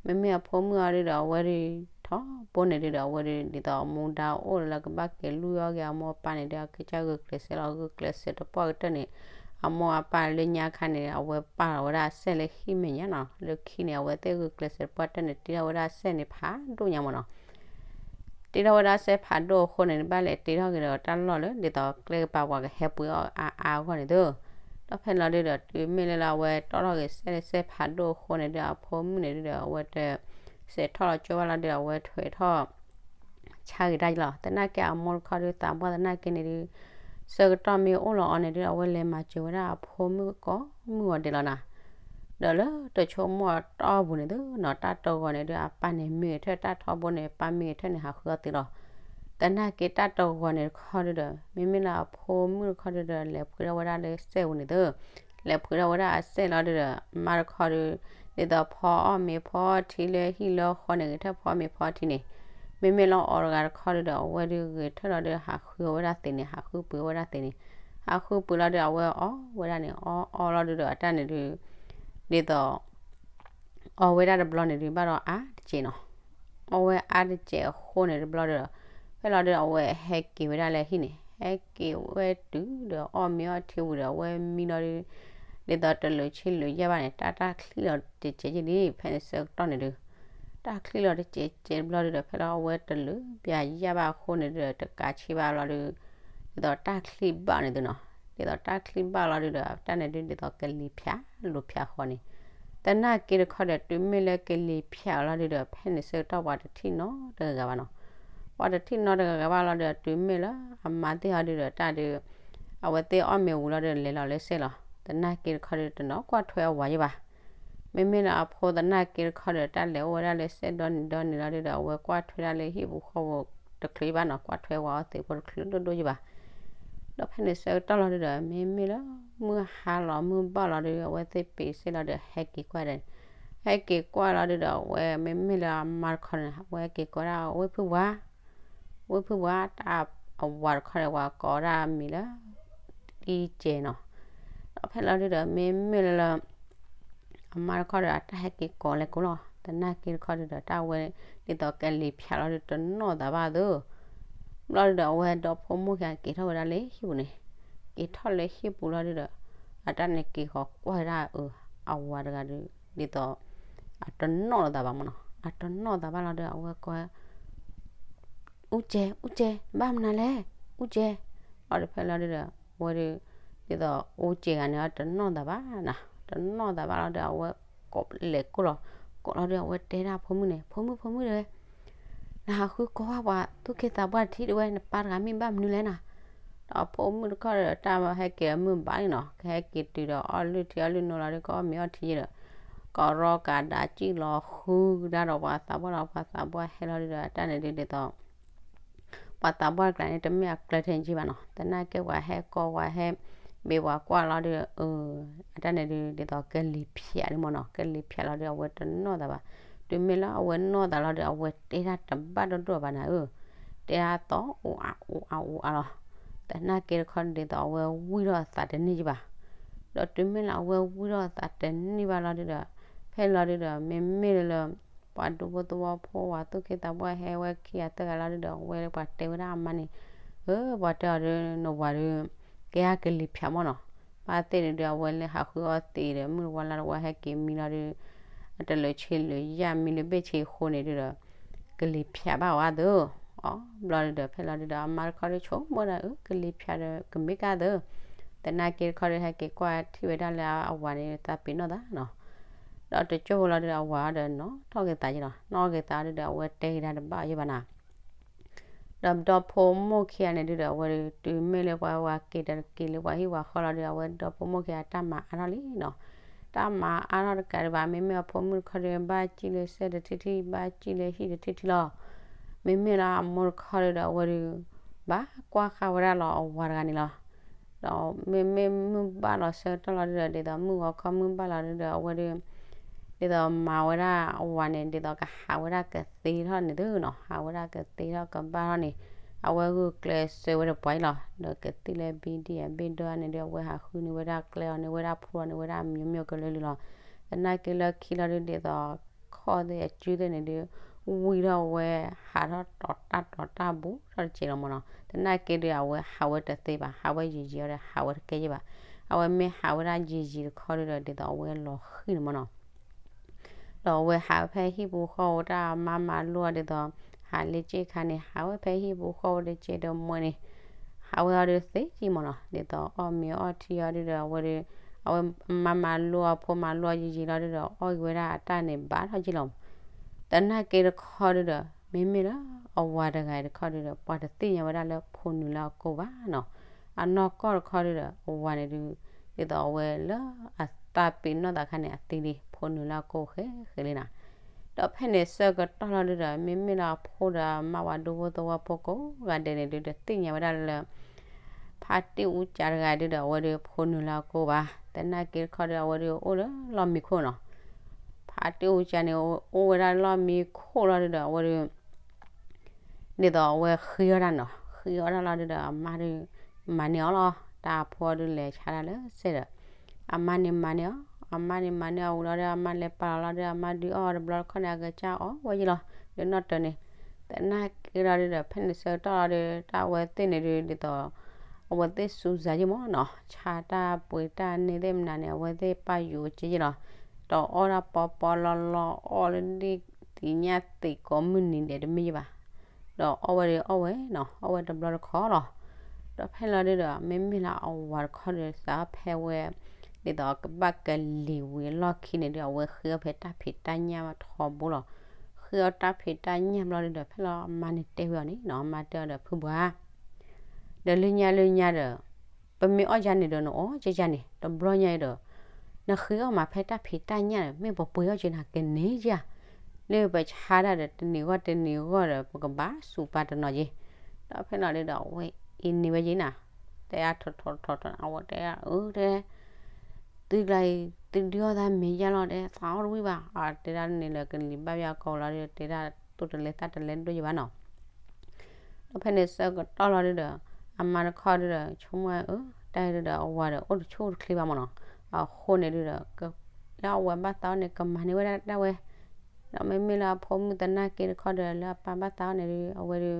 မ့မ့ၢ်အဖိမုၣ်အီၤဒုဒီး အဝဲဒုးထီဘိန့ၣ်ဒုဒီး အဝဲဒုး ဒ်သိးအမူဒါအိၣ်လၢကဘၣ်က့ၤလူၢ်အီၣ်က့ၤအမိၢ်အပၢ်န့ၣ်ဒု အကစၢ်ဂုာ်ကျဲးစၢးလီၤ. ဂုာ်ကျဲးစၢးတပှၢ်ကတၢၢ်န့ၣ် အမိၢ်အပၢ်လၢညါခါန့ၣ် အဝဲပာ်လီၤဝဲဒၣ်အစဲလၢဟံၣ်မဲာ်ညါနီၤ. လၢခံန့ၣ် အဝဲသ့ၣ်ဂုာ်ကျဲးစၢးတပှၢ်ကတၢၢ်န့ၣ် တ့ထီၣ်ဝဲဒၣ်အစဲန့ၣ်ဖးဒိၣ်ညါမ့ၢ်နီၤ. တ့ထီၣ်ဝဲဒၣ်စဲဖးဒိၣ်အဃိန့ၣ် ဘၣ်လဲၤတ့ထီၣ်က့ၤဒီးတၢ်လီၢ်လၢ ဒ်သိးကျဲကပၤပှၤကဟဲပှ့ၤအီၣ်အါအါအဂီၢ်န့ၣ်သု. ဒီးဖဲန့ၣ်လီၤဒုဒီး တုၤမ့ၢ်လၢလၢအဝဲတီၣ်ထီၣ်က့ၤစဲလၢစဲဖးဒိၣ်အဃိန့ၣ်ဒု အဖိမုၣ်န့ၣ်ဒုဒီး အဝဲတစဲးထီၣ်လီၤကၠိဘၣ်လီၤဒုဒီး အဝဲထွဲထီၣ် ဆါဂ့ၤတၢ်ယလီၤ. သနာ်က့အမိၢ်တခီဒု သးပှၢ်သနာ်က့န့ၣ်ဒု ဆၢကတီၢ်မ့ၢ်အိၣ်လီၤအီၤန့ၣ်ဒု အဝဲလဲၤမၤစၢၤဝဲဒၣ်အဖိမုၣ်ကိးမုၢ်ဂီၤဒဲးလီၤနၤ. ဒီးလၢတဆိကမိၣ်အတီၢ်ပူၤန့ၣ်သုနီၤ တၢ်တဂီၤန့ၣ်ဒု အပၢ်န့ၣ်မံဂ့ၤထၢၣ် တၢ်ထီဘိန့ၣ် ပၢ်မံဂ့ၤထၢၣ်န့ၣ် ဟးဃုအီၣ်သံးလီၤ. သနာ်က့တၢ်တဂီၤန့ၣ်တခီဒုဒီး မ့မ့ၢ်လၢအဖိမုၣ်တခီဒုဒီး လဲၤဖှံထီၣ်ဝဲဒၣ်လၢစဲပူၤန့ၣ်သု လဲၤဖှံထီၣ်ဝဲဒၣ်အစဲလီၤဒုဒီး အမါတခီဒု ဒ်သိးဖီအီၣ်မ့ၤဖီအီၣ်ထံလၢဟံၣ်လၢဃီန့ၣ် ဂဲၤထၢၣ်ဖီအီၣ်မ့ၤဖီအီၣ်ထံန့ၣ် မ့မ့ၢ်လၢအီၤတဂၤတခီဒုဒီး အဝဲဒုဂဲၤထၢၣ်လီၤဒု ဟးဃုအီၣ်ဝဲဒၣ်သံးန့ၣ် ဟးဃုပှ့ၤအီၣ်ဝဲဒၣ်သံးန့ၣ် ဟးဃုပှ့ၤလီၤဒု အဝဲအီၣ်ဝဲဒၣ်န့ၣ် အီၣ်အီၣ်လီၤဒုဒီး အတၢ်န့ၣ်ဒု ဒ်သိး အီၣ်ဝဲဒၣ်တဘျီန့ၣ်ဒု ဘၣ်ဒီးအါတစဲးနီၤ. အီၣ်ဝဲအါတစဲးအဃိန့ၣ်တဘျီဒီး ဖဲလီၤဒု အဝဲဟဲက့ၤဝဲဒၣ်လၢဟံၣ်န့ၣ် ဟဲက့ၤဝဲတုၤဒီးအီၣ်မ့ၤအီၣ်ထံဝံၤဒီး အဝဲမံလီၤဒု ဒ်သိးတလုာ်ဆံလုာ်ယဲၢ်ဘၣ်န့ၣ် တၢ်တၢ်ချံၣ်လီၤတစဲးကဲဒ် ဖဲန့ၣ်ဆၢကတီၢ်န့ၣ်ဒု တၢ်ချံၣ်လီၤတစဲးကဲတဘျီဒုဒီး ဖဲလီၤအဝဲတလုာ်ပျၢ်ယဲၢ်ဘၣ်အဃိန့ၣ်ဒု တကးဆံဘၣ်လီၤဒု ဒ်သိးတၢ်ချံၣ်ဘၣ်န့ၣ်သုနီၤ. ဒ်သိးတၢ်ချံၣ်ဘၣ်လီၤဒုဒီး တၢ်န့ၣ်ဒု ဒ်သိးကလံၤဖၠးလိာ်ဖၠးဃီန့ၣ် သနာ်က့တခီဒီး တုၤမ့ၢ်လၢကလံၤဖၠးအီၤလီၤဒုဒီး ဖဲန့ၣ်ဆၢကတီၢ်ပှၤတထံၣ်နီတဂၤဂၤဘၣ်နီၤ. ပှၤတထံၣ်နီတဂၤဂၤဘၣ်လီၤဒုဒီး တုၤမ့ၢ်လၢအမါသ့ၣ်ဟီဒုဒီး တၢ်ဒု အဝဲသ့ၣ်အီၣ်မ့ၤဝံၤလီၤဒုဒီး လဲၤလီၤလၢစဲလီၤ. သနာ်က့တခီဒု တနီၤကွၢ်ထွဲအဝၤယဲၢ်ဘၣ် မ့မ့ၢ်လၢအဖိသနာ်က့တခီဒီး တၢ်လဲၤအိၣ်ဝဲဒၣ်လၢစဲဒီနံၤဒီနံၤလီၤဒုဒီး အဝဲကွၢ်ထွဲဒၣ်လၢဟံၣ်ပူၤဃီပူၤတချုးဘၣ်နီၤ ကွၢ်ထွဲဝၤအီၣ်သံးဖိတချုးဒိၣ်ဒိၣ်ယဲၢ်ဘၣ်. ဒီးဖဲန့ၣ်ဆၢကတီၢ်လီၤဒုဒီး မ့မ့ၢ်လၢမုၢ်ဟါလီၤမုၢ်ဘၣ်လီၤဒု အဝဲသ့ၣ်ပ့ၤစဲလီၤဒီး ဟဲက့ၤကွၢ်ဒီး ဟဲက့ၤကွၢ်လီၤဒုဒီး အဝဲမ့မ့ၢ်လၢအမါတခီန့ၣ် အဝဲဟဲက့ၤကွၢ်ဒၣ်ဝ့ၢ်ဖုၣ်ဝါ ဝ့ၢ်ဖုၣ်ဝါ တၢ်အဝၤတခီဒီး ပှၤကိးဒၣ်မံၤလၢ အံကဲနီၤ. ဒီးဖဲလီၤဒုဒီး မ့မ့ၢ်လၢ အမါတခီဒီး အတၢ်ဟဲက့ၤကိးလဲၤကိးလီၤ. သနာ်က့တခီဒုဒီး တၢ်ဝဲဒ်သိးကလံၤဖၠးလီၤဒု တနီၣ်သးဘၣ်သု ဘျီဒုဒီး အဝဲဒီဖိမိၢ်ခံဂၤက့ၤထီၣ်ဝဲဒၣ်လၢဟံၣ်ပူၤန့ၣ်, က့ၤထီၣ်လၢဟံၣ်ပူၤလီၤဒုဒီး အတၢ်န့ၣ်က့ၤဃီၤကွၢ်ဝဲဒၣ်အဝၤတဂၤဒု ဒ်သိး အတနီၣ်လိာ်သးဘၣ်မၢ်နီၤ, အတနီၣ်လိာ်သးဘၣ်လီၤဒု အဝဲကိး အူကဲ, အူကဲ, ဘၣ်မနုၤလဲၣ်, အူကဲ. အီၤဒီးဖဲလီၤဒုဒီး အဝဲဒု ဒ်သိးအူကဲဂၤန့ၣ် အတနီၣ်လိာ်သးဘၣ်နီၤ, တနီၣ်လိာ်သးဘၣ်လီၤဒု အဝဲကိးလဲၤကိးလီၤ, ကိးလီၤဒု အဝဲတဲဒၣ်ဖိမုၣ်န့ၣ်, ဖိမုၣ် ဖိမုၣ်တဲဝဲ နဟးဃုကိးဝဲပှၤသူၣ်က့သးပှၢ်တထံၣ်တဝဲ နပၢ်တဂၤမ့ၢ်ဘၣ်မနုၤလဲၣ်နီၤ. ဒီးဖိမုၣ်တခီဒီး တၢ်ဟဲက့ၤအမုၢ်ဘၣ်လံနီၤ, ကဟဲက့ၤတုၤဒီးအီၣ်လုၢ်ထံအီၣ်လုၢ်နိလီၤဒု ကအီၣ်မ့ၤအီထံဒီး ကရီကၤဒးစံၣ်လီၤဃုကဒါဒီးပှၤသးပှၢ်လီၤ, ပှၤသးပှၢ်ဟဲလီၤဒုဒီး အတၢ်န့ၣ်ဒုဒ်သိး ပှၤသးပှၢ်တကျါန့ၣ် တမ့ၢ်အကျဲထဲန့ၣ်ဘၣ်နီၤ, သနာ်က့ပှၤဟဲကိးပှၤဟဲ ဘ့ၣ်ပှၤကွၢ်လီၤဒု အတၢ်န့ၣ်ဒု ဒ်သိးကလံၤဖၠးဒုမၢ်နီၤ, ကလံၤဖၠးလီၤဒု အဝဲတနီၣ်သးဘၣ်. တုၤမ့ၢ်လၢအဝဲနီၣ်သးလီၤဒု အဝဲတဲဒၣ်တဘၣ်ဒိၣ်ဒိၣ်ဘၣ်နၤဧၢ, တဲဒၣ်သီအိၣ်အါအိၣ်အါအိၣ်အါလီၤ. သနာ်က့တခီဒ်သိးအဝဲဝံၣ်ထီၣ်အသးတန့ၢ်ကဘၣ်. ဒီးတုၤမ့ၢ်လၢအဝဲဝံၣ်ထီၣ်အသးတန့ၢ်ဘၣ်လီၤဒုဒီး ဖဲလီၤဒုဒီး မ့မ့ၢ်လၢ ပှၤဒူဖိသဝီဖိ ပှၤသူၣ်က့သးပှၢ်ဟဲဝဲခံဂၤသၢဂၤလီၤဒုဒီး အဝဲပှၤတဲဝဲဒၣ်အမါန့ၣ်, ဧၢ ပှၤတဲအီၤဒု နဝၤဒု ကဲကလံၤဖၠးမၢ်နီၤ, ဘၣ်သ့ၣ်ဒုဒီး အဝဲလၢဟးဃုအီၣ်သံးဒီး မုၢ်တဝါလါတဝါဟဲက့ၤမံလီၤဒု အတလၢၤဆ့လၢၤယၢ်မံလၢၤဘ့ၣ်ဆ့ဃိန့ၣ်ဒုဒီး ကလံၤဖၠးဘၣ်ဝဲသၢ အီၤဘျီဒုဒီး ဖဲလီၤဒုဒီး အမါတခီဒုဆိကမိၣ်ဒၣ် အၢ ကလံၤဖၠးဒီးကမ့ၢ်ကါသၢ, သနာ်က့တခီဒု ဟဲက့ၤကွၢ်ထံၣ်ဝဲဒၣ်လၢအဝၤန့ၣ် သးပ့ၤနီၣ်သးနီၤ, ဒီးတကၠိဖိလီၤဒုဒီး အဝၤဒီးနီၣ်ထီၣ်က့ၤသးက့ၤလီၤ, နီၣ်က့ၤသးဒုဒီး အဝဲတဲက့ၤတၢ်တဘၣ်အီၤယဲၢ်ဘၣ်နၤ ဒီးဒီဖိမိၢ်ခံဂၤန့ၣ်ဒုဒီး အဝဲဒု တုၤမ့ၢ်လၢပှၤဝၤက့ၤတက့ၤလၢပှၤဟံၣ်ပှၤဃီလီၤဒုဒီး အဝဲဒီဖိမိၢ်ခံဂၤတၢ်မၤအါထီၣ်လံနီၤ, တၢ်မၤအါထီၣ်တကးဒံးဘၣ် မ့မ့ၢ်အဖိမုၣ်တခီဒု ဘၣ်စံၣ်လၢစဲးတထံၣ်ထံၣ် ဘၣ်စံၣ်လၢဟံၣ်တထံၣ်ထံၣ်လီၤ, မ့မ့ၢ်လၢအမိၢ်တခီဒုဒီး အဝဲဒု ဘၣ်ကွၢ်ဃာ်ဝဲဒၣ်လီၤအဝၤတဂၤန့ၣ်လီၤ. ဒီးမ့မ့ၢ်မုၢ်ဘၣ်လီၤဆၢကတီၢ်လီၤဒုဒီး ဒ်သိးမုၢ်ဂီၤခီမုၢ်ဘၣ်လီၤဒုဒီး အဝဲဒု ဒ်သိးမၤဝဲဒၣ်အဝၤန့ၣ် ဒ်သိးကဟးဝဲဒၣ်ကသ့ထီၣ်န့ၣ်သုနီၤ, ဟးဝဲဒၣ်ကသ့ထီၣ်ကဘၣ်ထီၣ်န့ၣ် အဝဲဂုာ်ကျဲးစၢးဝဲတပှၤအံၤလီၤ. ဒီးကသံၣ်လၢဘံဒံၣ်အဘ့ၣ်ဒိၣ်န့ၣ်ဒု အဝဲဟးဃုန့ၢ်ဝဲဒၣ်ကျဲအီၤန့ၢ်ဝဲဒၣ်ဖှူအီၤန့ၢ်ဝဲဒၣ် မျိုးမျိုး ကလုာ်လုာ်လီၤ. သနာ်က့လၢခံလီၤဒု ဒ်သိး ခီၣ်သ့ၣ်အစုသ့ၣ်န့ၣ်ဒု ဝံၣ်ထီၣ်ဝဲဟးထီၣ်တီၤတၢ်တီၤတၢ်ဘူးထီၣ်တကဲးလီၤမၢ်နီၤ. သနာ်က့ဒု အဝဲဟးဝဲတသ့ဘၣ်, ဟးဝဲယံာ်ယံာ်အီၤဒီး ဟးဝဲတကဲယဲၢ်ဘၣ်. အဝဲမ့ၢ်ဟးဝဲဒၣ်ယံာ်ယံာ်တခီဒုဒီး ဒ်သိးအဝဲလီၤဃံၢ်န့ၣ်မၢ်နီၤ. ဒီးအဝဲဟးဝဲဖဲဟံၣ်ပူၤဃီဝဲတၢ်မၤမၤလိအီၤဒ်သိး ဟးလ့က့ၢ်ခါန့ၣ် ဟးဝဲဖဲဟံၣ်ပူၤဃီဝဲတကဲးတမှဲန့ၣ် ဟးဝဲအီၤဒုသ့ကံမၢ်နီၤ. ဒ်သိးအီၣ်မ့ၤအီထံအီၤဒုဒီး အဝဲဒု အဝဲမၤမၤလိအီၤဖိမၤလိအီၤယံာ်ယံာ်လီၤဒုဒီး အီၣ်က့ၤဝဲဒၣ်အတၢ်န့ၣ်ဘၣ်ထီၣ်ကံလီၤ. သနာ်က့တခီဒုဒီး မ့မ့ၢ်လၢအဝၤတဂၤတခီဒုဒီး ပှၤတသ့ၣ်ညါဝဲဒၣ်လၢဖိနုာ်လၢအကိာ်ဘၣ်နီၤ. အနီၢ်ကီၢ်တခီဒုဒီး အဝၤန့ၣ်ဒု ဒ်သိးအဝဲလၢအသးပ့ၤနီၣ်သးခါန့ၣ် အသံလံ ဖိနုာ်လၢအကိာ်ဃဲဃဲလံနီၤ. ဒီးဖဲန့ၣ်ဆၢကတီၢ်လီၤဒုဒီး မ့မ့ၢ်လၢအဖိဒီးအမါဝၤဒူဖိသဝီဖိကိးဂၤဒဲးန့ၣ်ဒု တသ့ၣ်ညါဝဲဒၣ်လၢ ဖါတံၢ်အူကၠးတဂၤဒုဒီး အဝဲဒုဖိနုာ်လၢအကိာ်ဘၣ်. သနာ်က့တခီဒု အဝဲဒုအိၣ်လၢလီၢ်မံခိၣ်နီၤ. ဖါတံၢ်အူကၠးန့ၣ် အိၣ်ဝဲဒၣ်လၢလီၢ်မံခိၣ်လီၤဒုဒီး အဝဲဒု ဒ်သိးအဝဲဃ့အီၣ်တၢ်နီၤ, ဃ့အီၣ်တၢ်လီၤဒုဒီး အမါဒု မၤန့ၢ်အီၤလီၤ. တၢ်ဖိဒုလဲၤဆါတၢ်လၢစဲးဒီး အမါန့ၣ်မၤန့ၢ်အီၤ, အမါန့ၣ်မၤန့ၢ်အီၤဝံၤလီၤဒီး အမါလဲၤပာ်လီၤလီၤဒီး အမါဒုးအီၣ်တဘျီတခီၣ်န့ၣ် အကစၢ်အီၣ်ဝဲယ့ၢ်လီၤ. ဒီးနီၢ်တၢၤန့ၣ် သနာ်က့လီၤဒုဒီး ဖဲန့ၣ်ဆၢကတီၢ်လီၤဒု တၢ်အဝဲသ့ၣ်န့ၣ်ဒု ဒ်သိး အဝဲသ့ၣ်စူၤစၤယ့ၢ်မၢ်နီၤ, ဆါတၢ်ပှ့ၤတၢ်န့ၢ်သ့ၣ်မနုၤန့ၣ် အဝဲသ့ၣ်ပာ်ယိၤက့ယ့ၢ်လီၤ. ဒီးအီၣ်တၢ်ပီပီလီလီ အီၣ်လၢဒ်သ့ၣ်ညါသ့ၣ်ကိးမုၢ်နံၤဒဲးတမ့ၢ်ယ့ၢ်ဘၣ်. ဒီးအီၣ်ဝဲဒုးအီၣ်ဝဲနီၤ, အီၣ်ဝဲတဘျီတခီၣ်လီၤ. ဒီးဖဲလီၤဒုဒီး မ့မ့ၢ်လၢအဝၤတခီဒု သးအီၣ်ဖဲဝဲ ဒ်သိးကဘၣ်ကလံၤဝံၤအလီၢ်ခံန့ၣ်ဒု အဝဲဃ့အီၣ်ဖဲတၢ်ဖံးတၢ်ညၣ်ထီဘိလီၤ. ဃ့အီၣ်တၢ်ဖံးတၢ်ညၣ်ဘျီဒုဒီး ဖဲလီၤအမါန့ၣ်တဲဝဲအီၤန့ၣ်နီၤ, အမါတဲအီၤဒီး ဖုပှၤ ဒီးလၢညါလၢညါဒီး ပမ့ၢ်အီၣ်ယၤန့ၣ်ဒီး နအီၣ်က့ယၤန့ၣ် တဘျီညါအံၤဒီး နဃ့အီၣ်မးဖဲတၢ်ဖံးတၢ်ညၣ်ဒီး မ့ၢ်ပပှ့ၤအီၣ်က့နၤကန့ၢ်ယၤ, လၢပဆါတၢ်ဒီးတနံၤဂီၢ်တနံၤဂီၢ်ဒီး ပကဘၣ်စူးပာ်တနီၤက့ၤ. ဒီးဖဲလီၤဒုဒီး အဝဲအံၤန့ၢ်ဝဲက့ၤနၤ, တဲအါထီၣ်ထီၣ်ထီၣ်ထီၣ် အဝဲတဲအါ အၢ တဲ သုကျါအံၤ သုဒုးအီၣ်သးမဲာ်ညါလီၤ တဲ သးအီၣ်တဝံၣ်ဘၣ်, အတဲဒၣ်န့ၣ်လၢကလံၤဘၣ်ယၤကိာ်လီၤဒု တဲဒၣ်တိၢ်တလဲသၣ်တလဲဒိၣ်ယံၤဘၣ်နီၤ. ဒီးဖဲန့ၣ်ဆၢကတီၢ်လီၤဒုဒီး အမါတခီဒုဒီး ဆိကမိၣ်အၢ တၢ်အံၤဒုဒီး အဝၤဒီးအိၣ်တဆူၣ်တချ့ဘၣ်မၢ်နီၤ, အဃိန့ၣ်ဒုဒီး လၢအဝၤဘၣ်သးအီၣ်န့ၣ် ကမၤန့ၢ်ဝဲဒၣ်ဒၣ်ဝဲ, ဒီးမ့မ့ၢ်လၢအဖိမုၣ်သနာ်က့တခီဒီး လၢအပၢ်ဘၣ်သးအီၣ်န့ၣ်ဒု အဝဲဒု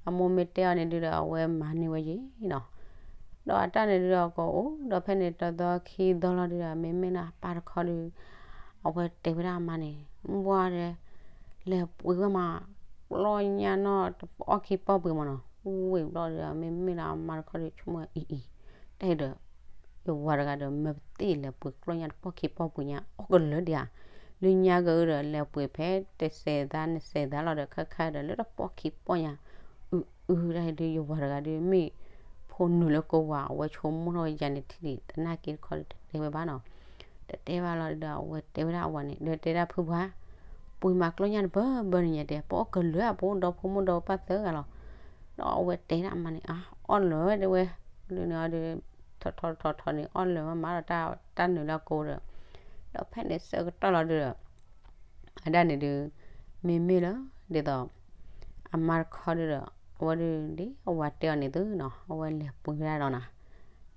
အမိၢ်မ့ၢ်တဲအီၤန့ၣ်ဒုးဒီး အဝဲမၤန့ၢ်ဝဲယ့ၣ်နီၤ. ဒီးအတၢ်န့ၣ်ဒုးဒီးကအိၣ်, ဒီးဖဲန့ၣ်တသီခံသီလီၤဒုးဒီး မ့မ့ၢ်လၢအပၢ်တခီဒုး အဝဲတဲဝဲဒၣ်အမါန့ၣ်, မုၢ်ဝါဒီး လဲၤပှ့ၤဝဲမး ကျီၢ်ညၣ်နီၢ်တပီၢ်ခံပီၢ်ပှ့ၤမးနီၤ. ဝံၤဘျီဒီး မ့မ့ၢ်လၢအမါတခီဒုး ဆိကမိၣ်အံၤအံၤ တၢ်ဒီး ယဝၤတဂၤဒီး မၢပသ့ၣ်လဲၤပှ့ၤကျီၢ်ညၣ်တပီၢ်ခံပီၢ်ပှ့ၤညါ အီၣ်ကလၢာ်ဒံးဧါ. လၢညါကအုဒီး လဲၤပှ့ၤဖဲတစဲးသးနစဲးသးလီၤဒီး ခါခါဒီး လၢတပီၢ်ခံပီၢ်ညါ အုအုတၢ်ဒုး ယဝၤတဂၤဒုး မ့ၢ်ဖိနုာ်လၢကိဝၤ အဝဲဆိကမိၣ်ထီၣ်ဝဲယၤန့ၣ်ထံၣ်ဒံး သနာ်က့တခီဒုး တတဲဝဲဘၣ်နီၤ. တတဲဘၣ်လီၤဒုးဒီး အဝဲတဲဝဲဒၣ်အဝၤန့ၣ် ဒီးတဲဒၣ်ဖုပှၤ ပှ့ၤမးကျီၢ်ညၣ်တဘၢဘၢန့ၣ်ညါတဲ ပအီၣ်ကလၢာ်ဧါ ပအိၣ်ဒီဖိမိၢ်ဒီပၢ်သၢဂၤလီၤ. ဒီးအဝဲတဲဒၣ်အမါန့ၣ် အါ အီၣ်လၢာ်ဝဲတဲဝဲ, ဒုးန့ၣ်အီၤဒုး ထီထီထီထီန့ၣ် အီၣ်လၢာ်မးမးဒီး တၢ်နုာ်လၢအကိဒီး, ဒီးဖဲန့ၣ်ဆၢကတီၢ်လီၤဒုးဒီး အဒၣ်န့ၣ်ဒုး မ့မ့ၢ်လၢ ဒ်သိး အမါတခီဒုးဒီး အဝဲဒုး ဒ်အဝၤတဲအီၤန့ၣ်သုနီၤ အဝဲလဲၤပှ့ၤဝဲဒၣ်ဒီးနီၤ,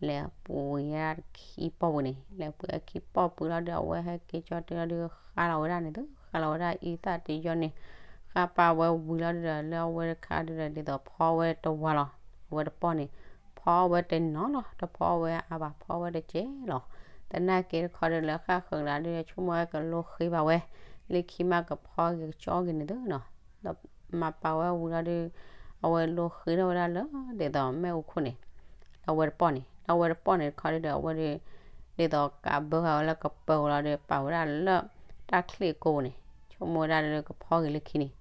လဲၤပှ့ၤဝဲဒၣ်ခံပီၢ်ပှ့ၤန့ၣ် လဲၤပှ့ၤခံပီၢ်ပှ့ၤလီၤဒုး အဝဲဟဲက့ၤကၠီတဲလီၤဒုး ဃါလီၤဝဲဒၣ်န့ၣ်သု ဃါလီၤဝဲဒၣ်အံသၣ်တယီန့ၣ်, ဃါပာ်ဝဲဝံၤလီၤဒုးဒီး လၢအဝဲတခါဒုးဒီး ဒ်သိးဖီဝဲတဝၤလီၤ, အဝဲတပီၢ်န့ၣ် ဖီဝဲတနီၤလီၤ, တဖီဝဲအါဘၣ် ဖီဝဲတကဲလီၤ. သနာ်က့တခီဒုး လၢဃၣ်ဃုာ်လၢဒုး ဆိကမိၣ်ဝဲကလိဃ့ဘၣ်ဝဲ, လၢခံမးကဖီဂ့ၤကကၠီဂ့ၤန့ၣ်သုနီၤ, ဒီးမၤပာ်ဝဲဝံၤလီၤဒုး အဝဲလိဃ့ထီၣ်ဝဲဒၣ်လၢ ဒ်သိးမ့ၣ်အူခိၣ်န့ၣ် ဒီးအဝဲတပီၢ်န့ၣ် ဒီးအဝဲတပီၢ်န့ၣ်တခီဒုးဒီး အဝဲဒုး ဒ်သိးကးဘၢဃာ်ဝဲလၢကပၢၤလီၤဒုး ပာ်ဝဲဒၣ်လၢ တၢ်ချံၣ်ကိန့ၣ် ဆိကမိၣ်ဝဲဒၣ်လၢကဖီဂ့ၤလၢခံန့ၣ်,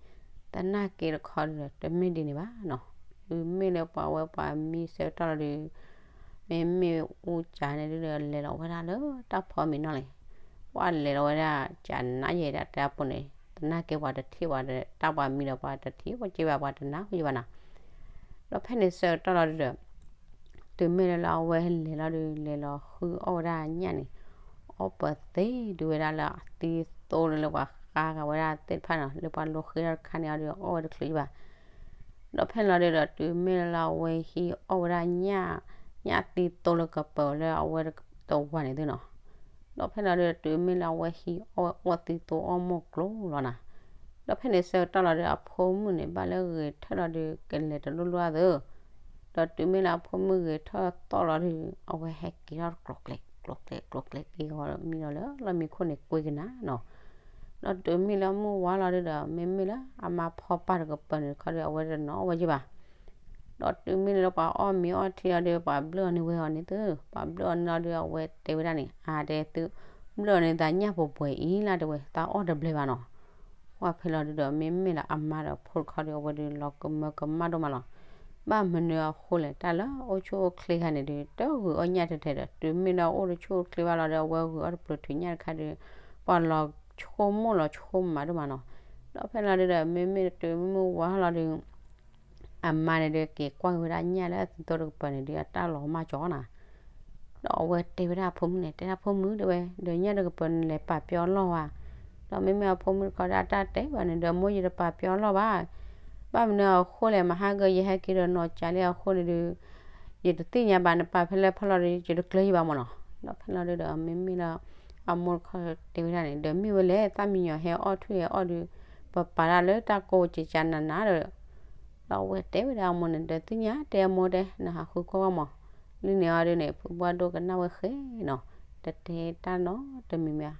သနာ်က့တခီဒုးဒီး တမ့ၢ်ဒ်န့ၣ်ဘၣ်နီၤ, တုၤမ့ၢ်လၢပှၤဝဲပှၤမံဆၢကတီၢ်လီၤဒုး မ့မ့ၢ်အူကၠးန့ၣ်ဒုးဒီး လဲၤလီၤဝဲဒၣ်လၢတၢ်ဖီမ့ၤနီၢ်လံ, ပှၤလဲၤလီၤဝဲဒၣ်ကၠးနးယဲၢ်ဒၣ်တၢ်ပူၤန့ၣ် သနာ်က့ပှၤတထံၣ်ပှၤတၢ်ပှၤမံဒီး ပှၤတထံၣ်အိၣ်က့ဘၣ် ပှၤတနၢ်ဟူယဘၣ်နီၤ, ဒီးဖဲန့ၣ်ဆၢကတီၢ်လီၤဒုးဒီး တုၤမ့ၢ်လၢလၢအဝဲလဲၤလီၤဒုး လဲၤလီၤဃုအီၣ်ဝဲဒၣ်ညၣ်န့ၣ်, အီၣ်ပသ့ဒုးဝဲဒၣ်လၢအသံသိလၢလၢပှၤဃါဂၤဝဲဒၣ်သ့ၣ်တဖၣ်န့ၣ် လၢပှၤလိဃ့ထီၣ်တခါန့ၣ်အီၤဒုး အီၣ်ဝဲတချုးယဘၣ် ဒီးဖဲန့ၣ်လီၤဒုးဒီး တုၤမ့ၢ်လၢလၢအဝဲဟံးအီၣ်ဝဲဒၣ်ညၣ်, ညၣ်သံသိလၢကပၤလၢအဝဲတဝၤန့ၣ်သုနီၤ, ဒီးဖဲန့ၣ်လီၤဒုးဒီး တုၤမ့ၢ်လၢအဝဲဟံးအီၣ်ဝဲအီၣ်သံသိအီၣ်မိၢ်ကျိၤလီၤနီၤ, ဒီးဖဲန့ၣ်ဆၢကတီၢ်လီၤဒုး အဖိမုၣ်န့ၣ် ဘၣ်လၢဂဲၤထၢၣ်လီၤဒုး ကလဲၤတလိၣ်လိၣ်အသး ဒီးတုၤမ့ၢ်လၢအဖိမုၣ်ဂဲၤထၢၣ်သီၣ်လီၤဒုး အဝဲဟဲက့ၤထီၣ်ကျိၤကျဲၤ ကျိၤကျဲၤ ကျိၤကျဲၤက့ၤဂီၤမံဒီးလၢလီၢ်မံခိၣ်န့ၣ် ကွ့ကနၤနီၤ, ဒီးတုၤမ့ၢ်လၢမုၢ်ဝါလီၤဒုးဒီး မ့မ့ၢ်လၢအမါဖီပာ်တကပၤန့ၣ်တခီဒီး အဝဲတနီၤအီၣ်ဝဲယဘၣ် ဒီးတုၤမ့ၢ်လၢပှၤအီၣ်မ့ၤအီထံလီၤဒီး ပှၤဘျုးအီၤန့ၢ်ဝဲအီၤန့ၣ်သု, ပှၤဘျုးအီၤန့ၢ်လီၤဒီး အဝဲတဲဝဲဒၣ်န့ၣ် အါတဲသု, ဘျုးအီၤန့ၢ်သးညၣ်ပှဲၤပှဲၤအံၤလၢတဲဝဲ သးအီၣ်တဘျဲဘၣ်နီၤ, ပှၤဖဲလီၤဒုးဒီး မ့မ့ၢ်လၢအမါဒီးဖိတခီဒီး အဝဲဒုးလီၤကမၢကမၣ်ဒိၣ်မးလီၤ, ဘၣ်မနုၤအဃိလဲၣ် တၢ်လၢအိၣ်ဆူၣ်အိၣ်ချ့ခါန့ၣ်ဒုး တဂုာ်အီၣ်ညၣ်ထဲထဲဒီး တုၤမ့ၢ်လၢအအိၣ်တဆူၣ်အိၣ်ချ့ဘၣ်လီၤဒီး အဝဲဂုာ်အီၣ်တပျုၤထုးညၣ်တခါဒီး ပှၤလီၤဆိကမိၣ်လီၤဆိကမးဒိၣ်မးနီၤ, ဒီးဖဲလီၤဒုးဒီး မ့မ့ၢ်တုၤမုၢ်ဝါလီၤဒုး အမါန့ၣ်ဒုး က့ၤကွၢ်က့ၤဝဲဒၣ်ညၣ်လၢအသံသိတကပၤန့ၣ်ဒုး အတၢ်လီၤမၢ်ကၠီနီၤ, ဒီးအဝဲတဲဝဲဒၣ်အဖိမုၣ်န့ၣ် တဲဒၣ်ဖိမုၣ်တဲဝဲ ဒီးညၣ်တကပၤန့ၣ်လဲၤပာ်ပျီအလီၢ်ဝဲ, ဒီးမ့မ့ၢ်အဖိမုၣ်တခီဒီး အတၢ်တဲဘၣ်န့ၣ်ဒီး မိၢ်ယတပာ်ပျီအလီၢ်ဘၣ်, ဘၣ်မနုၤအဃိလဲၣ် မဟါကယဟဲက့ၤဒီးနီၢ်ကၠးလံအဃိန့ၣ်ဒုး ယတသ့ၣ်ညါဘၣ် နပာ်ဖဲလဲၣ်ဖဲလဲၣ်ဒီး ယတကျၢၤယဘၣ်မးနီၤ, ဒီးဖဲလီၤဒုးဒီး မ့မ့ၢ်လၢ အမိၢ်တခီတဲဝဲဒၣ်န့ၣ် ဒီးမ့ၢ်ဝဲလဲၣ် သၣ်မံယီၤဟဲအီၣ်ထွံၣ်ဟဲအီၣ်ဒုး ပပာ်တၢ်လၢတၢ်ကိးကကနနၤဒီး ဒီးအဝဲတဲဝဲဒၣ်အမိၢ်န့ၣ် ဒီးသ့ၣ်ညါတဲအမိၢ်တဲ နဟးဃုကွၢ်ဝဲမး, လၢန့ၣ်အီၤဒုးန့ၣ် ဖုဘှၢ်ဒိၣ်ကနၣ်ဝဲဃဲနီၤ, တတဲတၢ်နီတမံၤမံၤဧါ,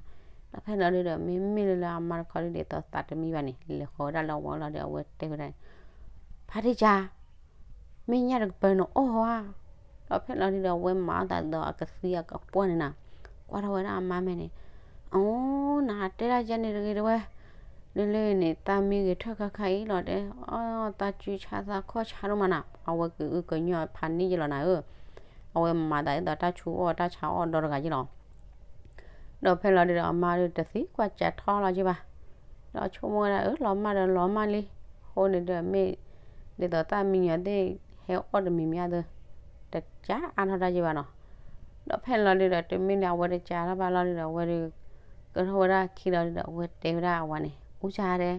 ဒီးဖဲလီၤဒုးဒီး မ့မ့ၢ်လၢလၢအမါတခီဒုးဒ်သိးသးတမံဘၣ်န့ၣ် လဲၤဃီၤဝဲဒၣ်လၢအဝီလီၤဒီး အဝဲတဲဝဲဒၣ်န့ၣ် ဖါတံၢ်ကၠၢ် မ့ၢ်ညၣ်တကပၤနအီၣ်ဧါ, ဒီးဖဲလီၤဒုးဒီး အဝဲမၤအသးဒ်သိးအကသံအကပှၢ်န့ၣ်နီၤ, ကွၢ်ထီၣ်ဝဲဒၣ်အမါမဲာ်န့ၣ်, အိ နတဲဒၣ်ယဲန့ၣ်တဂ့ၤတဝဲ, လၢလၢန့ၣ် သးမံဂဲၤထၢၣ်ခါခါအံၤလီၤတဲ, အီ သးစုဆါသးခီၣ်ဆါဒိၣ်မးနီၤ, အဝဲကအုကညီဖးန့ၢ်ယလီၤနၤဧၢ, အဝဲမၤသးဒ်သိးတၢ်ဆူအီၣ်တၢ်ဆါအီၣ်ဒီတဂၤယလီၤ ဒီးဖဲလီၤဒုးဒီး အမါဒုးတသံကွၢ်ကးထီၣ်လီၤက့ဘၣ်, ဒီးဆိကမိၣ်ဝဲဒၣ် အၢ လီၤမၢ်ဒီးလီၤမၢ်လံ, အဃိန့ၣ်ဒီးမ့ၢ် ဒ်သိးသၣ်မံညီၤသ့ၣ် ဟဲအီၣ်တမံၤမံၤအသိး တကးအါထီၣ်တၢ်က့ဘၣ်နီၤ, ဒီးဖဲလီၤဒုးဒီး တုၤမ့ၢ်လၢအဝဲတကးထီၣ်ဘၣ်လီၤဒုးဒီး အဝဲဒုး ကထီၣ်ဝဲဒၣ်ခံလီၤဒုးဒီး အဝဲတဲဝဲဒၣ်အဝၤန့ၣ် အူစၢ်ဒဲ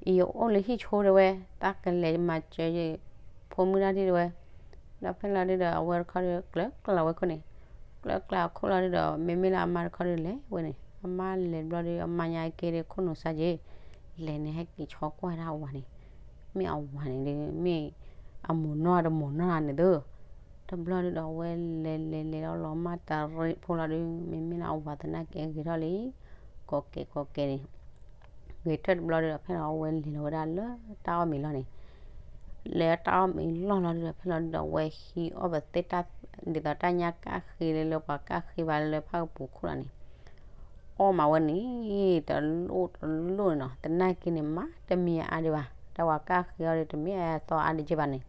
အံၤယအိၣ်လၢဟံၣ်ဆိဒဲဝဲ, တၢ်ကလဲၤမၤစၢၤယဖိမုၣ်တၢ်ဒံးဒဲဝဲ, ဒီးဖဲလီၤဒုးဒီး အဝဲတခီဒုး ကျၢၤကျၢၤဝဲခိၣ်န့ၣ်, ကျၢၤကျၢၤအခိၣ်လီၤဒုးဒီး မ့မ့ၢ်လၢအမါတခီဒုးလဲၤဝဲန့ၣ်, အမါလဲၤဘျီဒုး အမါညါက့ဒုးခိၣ်နူာ်စၢ်က့, လဲၤန့ၣ်ဟဲက့ၤဆီကွၢ်ဒၣ်အဝၤန့ၣ်, မ့ၢ်အဝၤန့ၣ်ဒုး မ့ၢ်အမိၢ်နီၢ်တမိၢ်နီၢ်န့ၣ်သု, တဘျီဒုးဒီးအဝဲလဲၤလဲၤလဲၤလီၤလီၤမၢ်တရံးဖိလီၤဒုး မ့မ့ၢ်လၢအဝၤသနာ်က့ဂ့ၤထီၣ်လံ, ကိးကဲးကိးကဲးန့ၣ် ဂ့ၤထၢၣ်တဘျီဒုးဒီး ဖဲလီၤအဝဲလဲၤလီၤဝဲဒၣ်လၢတၢ်အီၣ်မ့ၤလီၢ်န့ၣ်, လဲၤတၢ်အီၣ်မ့ၤလီၢ်လီၤဒုးဒီး ဖဲလီၤဒုးဒီး အဝဲဟံးအီၣ်ပသ့ၣ်တၢ် ဒ်သိးတၢ်ညၣ်ကၣ်ဃ့လၢလၢပှၤကၣ်ဃ့ဘၣ်လၢဖၣ်ကပူၤခိၣ်လီၤန့ၣ်, အီၣ်မးဝဲန့ၣ် တလိၣ်တလိၣ်န့ၣ်နီၤ, သနာ်က့န့ၣ် မၤတမံၤအါဒံးဘၣ်, တၢ်ဝၤကၣ်ဃ့အီၤဒုး တမ့ၢ်အသီအါဒံးက့ဘၣ်န့ၣ်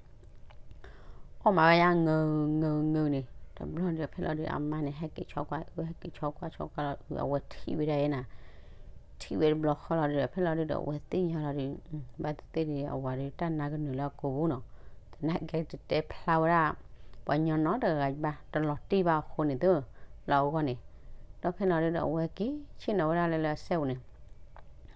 အီၣ်မးဝဲယါ ငုာ်ငုာ်ငုာ်န့ၣ် တဘျီဒုးဒီး ဖဲလီၤဒုး အမါန့ၣ် ဟဲက့ၤဆီကွၢ်အၢ ဟဲက့ၤဆီကွၢ်ဆီကွၢ်လီၤအၢ အဝဲထံၣ်ဝဲဒၣ်အံၤနၤ, ထံၣ်ဝဲတဘျီဃီလီၤဒုးဒီး ဖဲလီၤဒုးဒီး အဝဲသ့ၣ်ညါလီၤဒုး ဘၣ်သ့ၣ်သ့ၣ်ဒုး အဝၤဒုး တၢ်နါကနုာ်လၢအကိာ်ပူၤနီၤ, သနာ်က့တတဲဖျါဝဲဒၣ် ပှၤညီနီတဂၤဘၣ် တလီၤတံၢ်ဘၣ်အဃိန့ၣ်သု, လီၤအဂီၢ်န့ၣ်, ဒီးဖဲလီၤဒုးဒီး အဝဲက့ၤဆ့ၣ်နီၤဝဲဒၣ်လၢလၢအစဲပူၤန့ၣ်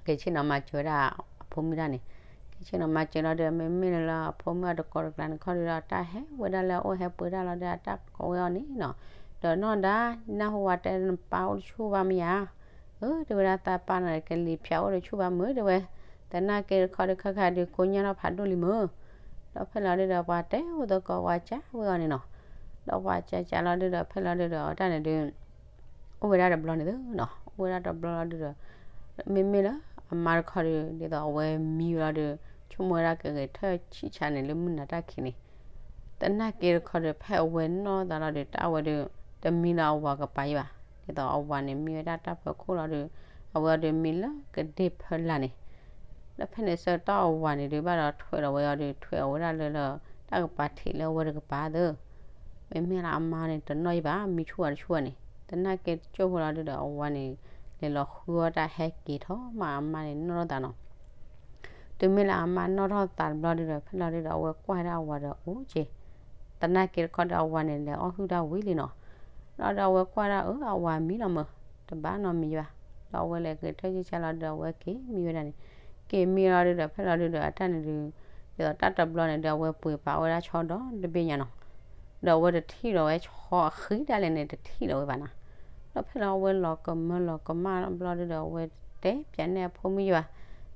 က့ၤဆ့ၣ်နီၤမၤစၢၤဝဲဒၣ်အဖိမုၣ်တၢ်န့ၣ်, က့ၤဆ့ၣ်နီၤမၤစၢၤလီၤဒုး မ့မ့ၢ်လၢလၢအဖိမုၣ်အတကိးတကျါန့ၣ်ခီဒုးဒီး တၢ်ဟဲဝဲဒၣ်လၢအအိၣ်ဟဲပှ့ၤတၢ်လီၤဒုး အတၢ်ကိးဝဲအီၤန့ၣ်နီၤ, ဒီးနီၢ်ဒါ နၢ်ဟူဝဲတဲနပၢ်အိၣ်တဆူၣ်ဘၣ်မ့ၢ်ဧါ, အၢ တဲဝဲဒၣ် သးပၢ်န့ၣ် ကလံၤဖၠးအိၣ်တဆူၣ်ဘၣ်မုၢ် တဲဝဲ, သနာ်က့တခီဒုး ခါခါဒုး ကိညၢ်ထီၣ်ဖးဒိၣ်လံမုၢ်, ဒီးဖဲလီၤဒုးဒီး ပှၤတဲအိၣ်သကိးပှၤကၢ်ဝဲအီၤန့ၣ်နီၤ, ဒီးပှၤကၢ်ကၢ်လီၤဒုးဒီး ဖဲလီၤဒုးဒီး တၢ်န့ၣ်ဒုး အိၣ်ဝဲဒၣ်တဘျီန့ၣ်သုနီၤ, အိၣ်ဝဲဒၣ်တဘျီလီၤဒုးဒီး မ့မ့ၢ်လၢအမါတခီဒုး ဒ်သိးအဝဲမံဝဲလီၤဒုး ဆိကမိၣ်ဝဲဒၣ်ကဂဲၤထၢၣ်ဆံၣ်ဆါန့ၣ် လၢမုၢ်နၤတၢ်ခံးန့ၣ်, သနာ်က့တခီဒုး ဖဲအဝဲနီၢ်သးလီၤဒုး တၢ်ဝဲဒုး တမံလၢအဝၤကပၤယံၤဘၣ်, ဒ်သိးအဝၤန့ၣ် မံဝဲဒၣ်တၢ်ဖီခိၣ်လီၤဒုး အဝဲအီၤဒုးမံလၢကဒ့ၣ်ဖၢလာ်န့ၣ်, ဒီးဖဲန့ၣ်ဆၢကတီၢ်အဝၤန့ၣ်ဒုး ဘၣ်ဒီးထွဲးလီၤဝဲအီၤဒုး ထွဲးအီၤဝဲဒၣ်လၢလၢ တၢ်ကပၤထံးလၢအဝဲတကပၤသု မ့မ့ၢ်လၢအမါန့ၣ် တနီၣ်ယံၤဘၣ် မံဆူၣ်ဝဲတဆူၣ်ဝဲန့ၣ် သနာ်က့တကၠိၢ်ဖိလီၤဒုးဒီး အဝၤန့ၣ် လဲၤလီၤဃုအီၣ်တၢ်ဟဲက့ၤထီၣ်မး အမါန့ၣ်နီၣ်ထီၣ်သးနီၤ, တုၤမ့ၢ်လၢအမါနီၣ်ထီၣ်သးတဘျီဒုးဒီး ဖဲလီၤဒုးဒီး အဝဲကွၢ်ဒၣ်အဝၤဒီးအိၣ်က့ၤ, သနာ်က့တခီဒီး အဝၤန့ၣ် လဲၤအီၣ်ဟုၣ်တၢ်ဝံၤလံနီၤ, ဒီးဒီးအဝဲကွၢ်ဒၣ်အၢ အဝၤမံလီၤမုၢ်, တဘၣ်နီတမံၤဘၣ်, ဒီးအဝဲလဲၤက့ၤထၢၣ်ဆံၣ်ဆါလီၤဒုးဒီး အဝဲက့ၤမံဝဲဒၣ်န့ၣ်, က့ၤမံလီၤဒုးဒီး ဖဲလီၤဒုးဒီး အတၢ်န့ၣ်ဒုး ဒ်သိးတၢ်တဘျီန့ၣ်ဒုး အဝဲပှ့ၤပာ်ဝဲဒၣ်ဆီဒီတဘ့ၣ်ညါနီၤ, ဒီးအဝဲတထံၣ်လီၤဝဲဆီအဃံဒၣ်လဲာ်န့ၣ် တထံၣ်လီၤဝဲဘၣ်နီၤ, ဒီးဖဲလီၤအဝဲလီၤကမၢလီၤကမၣ်တဘျီဒုးဒီး အဝဲတဲပၠးန့ၢ်အဖိမုၣ်ယံၤဘၣ်,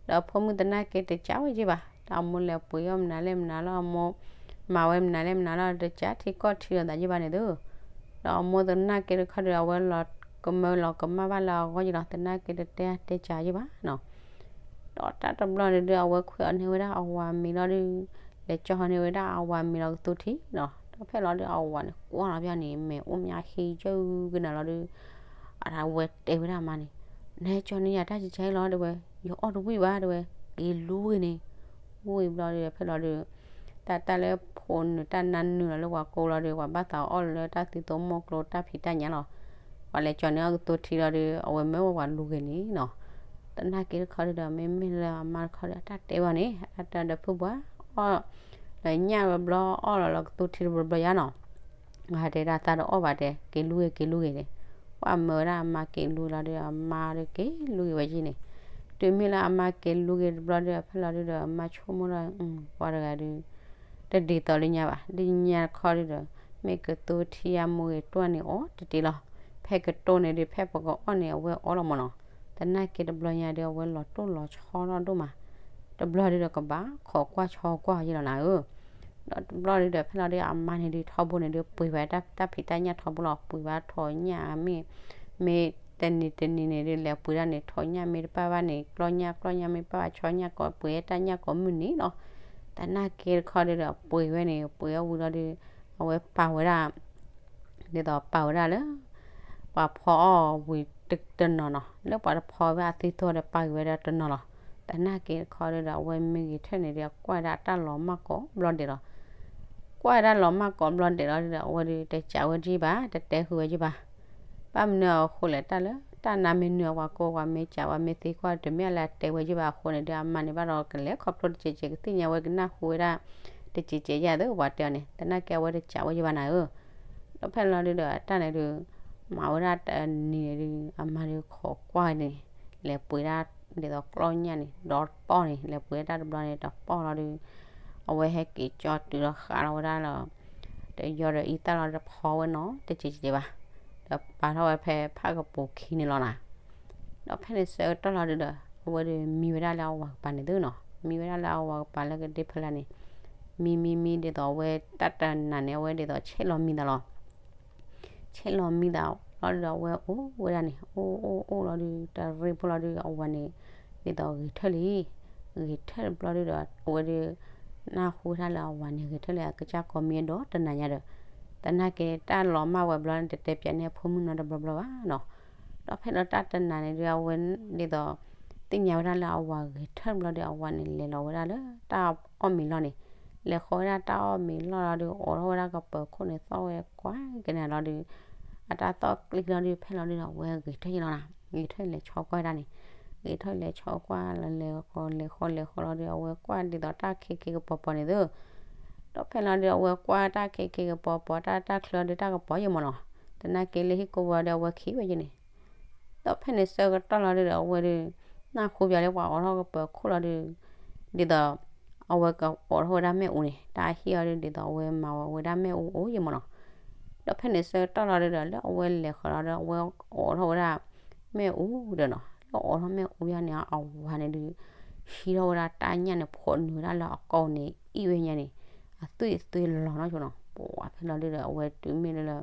ဒီးအဖိမုၣ်သနာ်က့တကးဝဲယံၤဘၣ်, ဒီးအမိၢ်လဲၤပှ့ၤအီၣ်မနုၤလဲၣ်မနုၤလီၤ အမိၢ်မၤဝဲမနုၤလဲၣ်မနုၤလီၤ တကးထံကီၢ်ထံလိာ်သးယံၤဘၣ်န့ၣ်သု, ဒီးအမိၢ်သနာ်က့တခီဒီး အဝဲလီၤကမၢလီၤကမၣ်ဘၣ်လၢအဂီၢ်ယံၤလီၤ သနာ်က့တတဲတဲကးယံၤဘၣ်နီၤ, ဒီးတၢ်တဘျီန့ၣ်ဒုး အဝဲခွဲးအီၤန့ၢ်ဝဲဒၣ်အဝၤမံၤလီၤဒုး, လဲၤကၠီန့ၢ်ဝဲဒၣ်အဝၤမံၤလီၤကသူထံနီၤ, ဒီးဖဲလီၤဒုး အဝၤန့ၣ်ကွၢ်လီၤပၠီန့ၣ် မ့ၢ်အိၣ်မးဟံးယုၢ်ကနၤလီၤဒုး, အဝဲတဲဝဲဒၣ်အမါန့ၣ်, နဟဲကၠီန့ၢ်ယၤတၢ်ကကဲလီၤ တဲဝဲ, ယအီၣ်တဝံၣ်ဘၣ် တဲဝဲ, က့ၤလူၤဂ့ၤန့ၣ်, ဝံၣ်ဘျီဒုး ဖဲလီၤဒုး တၢ်တၢ်လၢဖိနုာ်တၢ်နါနုာ်လီၤလၢပှၤကိးလီၤဒုး ပှၤဘၣ်သးအီၣ်လၢတၢ်သံသိမီၢ်ကျိတၢ်ဖံးတၢ်ညၣ်လီၤ, ပှၤလဲၤကၠီန့ၢ်အီၤကသူထံလီၤဒုး အဝဲမၢဝဲပှၤလူၤဂ့ၤန့ၣ်နီၤ, သနာ်က့တခီဒုးဒီး မ့မ့ၢ်လၢအမါတခီဒီး အတၢ်တဲဝဲန့ၣ် အတၢ်ဒီးဖုၣ်ပှၢ်အီၣ် လၢညၣ်ဝဲဘျီအီၣ်လီၤလီၤကသူထံတဘျီဘျီယါနီၤ ဟးတဲဒၣ်သးတအီၣ်ဘၣ်တဲ က့ၤလူၤဂ့ၤ က့ၤလူၤဂ့ၤန့ၣ်, ပှၤမၢဝဲဒၣ်အမါက့ၤလူၤလီၤဒုး အမါဒုးက့ၤလူၤဂ့ၤဝဲယံၤန့ၣ်, တုၤမ့ၢ်လၢအမါက့ၤလူၤဂ့ၤတဘျီဒုး ဖဲလီၤဒုးဒီး အမါဆိကမိၣ်ဒီး ပှၤတဂၤဒုး တဒ်သိးလၢညါဘၣ် လၢညါတခီဒုးဒီး မ့ၢ်ကသူထံအမိၢ်ဂ့ၤတွၢ်န့ၣ်အီၤတတ့လီၤ, ဖဲကတိၢ်န့ၣ်ဒုး ဖဲပကအီၣ်န့ၣ်အဝဲအီလီၤမၢ်နီၤ, သနာ်က့တဘျီညါဒုး အဝဲလီၤတိၢ်လီၤဆီထီၣ်ဒိၣ်မး, တဘျီဒုးဒီးကဘၣ်ခိးကွၢ်ဆီကွၢ်ယံၤလီၤနၤဧၢ ဒီးတဘျီဒုးဒီး ဖဲလီၤဒုးအမါန့ၣ်ဒုး ထီဘိန့ၣ်ဒုး ပှ့ၤဝဲတၢ်ဖံးတၢ်ညၣ်ထီဘိလီၤ, ပှ့ၤဘၣ်ထိးညၣ်မ့ၢ်, မ့ၢ်တနံၤတနံၤန့ၣ်ဒုး လဲၤပှ့ၤဒၣ်န့ၣ် ထိးညၣ်မ့ၢ်တပၣ်ဘၣ်န့ၣ် ကျီၢ်ညၣ် ကျီၢ်ညၣ်မ့ၢ်ပၣ်ဘၣ် ဆီညၣ်ကိးပှ့ၤတၢ်ညၣ်ကိးမုၢ်နံၤလီၤ, သနာ်က့တခီဒုးဒီး ပှ့ၤဝဲန့ၣ် ပှ့ၤအီၣ်ဝံၤလီၤဒုး အဝဲပာ်ဝဲဒၣ် ဒ်သိးပာ်ဝဲဒၣ်လၢ ပှၤဖီအီၣ်ဝံၤတနီၤနီၤ လၢပှၤတဖီဝဲအသံသိဒီးပာ်က့ၤဝဲဒၣ်တနီၤလီၤ, သနာ်က့တခီဒုးဒီး အဝဲမ့ၢ်ဂ့ၤထၢၣ်န့ၣ်ဒီး ကွၢ်ဒၣ်တၢ်လီၤမၢ်ကိးဘျီဒဲးလီၤ, ကွၢ်ဒၣ်လီၤမၢ်ကိးဘျီဒဲးလီၤဒုးဒီး အဝဲဒုးတကးဝဲယံၤဘၣ် တတဲဃုာ်ဝဲယံၤဘၣ် ဘၣ်မနုၤအဃိလဲၣ် တၢ်လၢတၢ်နါမ့ၢ်နုာ်အဝၤကိး ပှၤမ့ၢ်ကးပှၤမ့ၢ်သံကွၢ် တမ့ၢ်အလၢတဲဝဲယံၤဘၣ်အဃိန့ၣ်ဒီး အမါန့ၣ်ဘၣ်ဒီးကလဲၤခီဖျိတစဲးစဲး ကသ့ၣ်ညါဝဲကနၢ်ဟူဝဲဒၣ် တစဲးစဲးယၤသ့ၣ်ပှၤတဲအီၤန့ၣ် သနာ်က့အဝဲတကးဝဲယံၤဘၣ်နၤဧၢ, ဒီးဖဲလီၤဒုးဒီး တၢ်န့ၣ်ဒုး မၤဝဲဒၣ်တနံၤန့ၣ်ဒုး အမါဒုးခိးကွၢ်န့ၣ် လဲၤပှ့ၤဒၣ် ဒ်သိးကျီၢ်ညၣ်န့ၣ် ဒီတပီၢ်န့ၣ် လဲၤပှ့ၤဒၣ်တဘျီန့ၣ် တပီၢ်လီၤဒုး အဝဲဟဲက့ၤကၠီတုၤဒီးဃးလီၤဝဲဒၣ်လီၤ တယီဒီးအံသၣ်လီၤ တဖီဝဲနီၤ တစဲးစဲးဘၣ်, ဒီးပာ်ထီၣ်ဝဲဖဲဖၣ်ကပူၤခံန့ၣ်လီၤနၤ, ဒီးဖဲန့ၣ်ဆၢကတီၢ်လီၤဒုးဒီး အဝဲဒုးမံဝဲဒၣ်လၢအဝၤကပၤန့ၣ်သုနီၤ, မံဝဲဒၣ်လၢအဝၤကပၤလၢကဒ့ဖဲလၢန့ၣ်, မံမံမံဒ်သိးအဝဲတၢ်တနၤန့ၣ် အဝဲဒ်သိးဆဲးလီၤမံသးလီၤ. ဆဲးလီၤမံသးလီၤဒုဒီး အဝဲအိၣ်ဝဲဒၣ်န့ၣ် အိၣ်အိၣ်အိၣ်လီၤဒု တရံးဖိလီၤဒု အဝၤန့ၣ် ဒ်သိးဂဲၤထၢၣ်လံ. ဂဲၤထၢၣ်တဘျီဒုဒီး အဝဲဒု နၢ်ဟူဝဲဒၣ်လၢအဝၤန့ၣ် ဂဲၤထၢၣ်လံ အကစၢ်ကိးမံၤအဒီတနၤညါဒီး သနာ်က့တၢ်လီၤမၢ်ဝဲဘျီန့ၣ် တတဲပၠးန့ၢ်အဖိမုၣ်နီတဘျီဘျီဘၣ်နီၤ. ဒီးဖဲဒီးတၢ်တနၤန့ၣ်ဒု အဝဲဒ်သိး သ့ၣ်ညါဝဲဒၣ်လၢအဝၤဂဲၤထၢၣ်တဘျီဒု အဝၤန့ၣ်လဲၤလီၤဝဲဒၣ်လၢတၢ်အီၣ်မ့ၤလီၢ်န့ၣ်, လဲၤဃီဝဲဒၣ်တၢ်အီၣ်မ့ၤလီၢ်လီၤဒု အိးထီၣ်ဝဲဒၣ်ကပၢၤခိၣ်န့ၣ် သီၣ်ဝဲကွၢ်က့ၤန့ၣ်လီၤဒု အတၢ်သီၣ်ကျံလီၤဒု ဖဲလီၤဒုဒီး အဝဲဂဲၤထၢၣ်ယလီၤနၤ, ဂဲၤထၢၣ်လဲၤဆီကွၢ်ဝဲဒၣ်န့ၣ်, ဂဲၤထၢၣ်လဲၤဆီကွၢ်လီၤ လဲၤဃီလဲၤဃီလဲၤဃီလီၤဒု အဝဲကွၢ်ဒ်သိးတၢ်ခံခံကပီၤပီၤန့ၣ်သု, ဒီးဖဲလီၤဒု အဝဲကွၢ်တၢ်ခံခံကပီၤပီၤ တၢ်တၢ်ချၢဒု တၢ်ကပီၤယမၢ်နီၤ, သနာ်က့လၢဟံၣ်ကိၢ်ဝီဒု အဝဲခံဝဲယန့ၣ် ဒီးဖဲန့ၣ်ဆၢကတီၢ်လီၤဒုဒီး အဝဲဒု နၢ်ဟူပၠးလၢပှၤအိးထီၣ်ကပၢၤခိၣ်လီၤဒု ဒ်သိး အဝဲကအိးထီၣ်ဝဲဒၣ်မ့ၣ်အူန့ၣ် တၢ်ဟ့ၣ်အီၤဒု ဒ်သိးအဝဲမၤဝဲဒၣ်မ့ၣ်အူအိၣ်ယမၢ်နီၤ. ဒီးဖဲန့ၣ်ဆၢကတီၢ်လီၤဒုဒီး လၢအဝဲလဲၤဃီလီၤဒု အဝဲအိးထီၣ်ဝဲဒၣ်မ့ၣ်အူဒီးနီၤ, လၢအိးထီၣ်မ့ၣ်အူယါန့ၣ် အဝၤန့ၣ်ဒု ဟံးထီၣ်ဝဲဒၣ်တၢ်ညၣ်န့ၣ် ဖိးနုာ်ဝဲဒၣ်လၢအကိာ်န့ၣ် အံၣ်ဝဲညါန့ၣ် အသွံၣ်အသွံၣ်လီၤနီၤဆိနီၤ, ပှၤဖဲလီၤဒုဒီး အဝဲတုၤမ့ၢ်လၢလၢ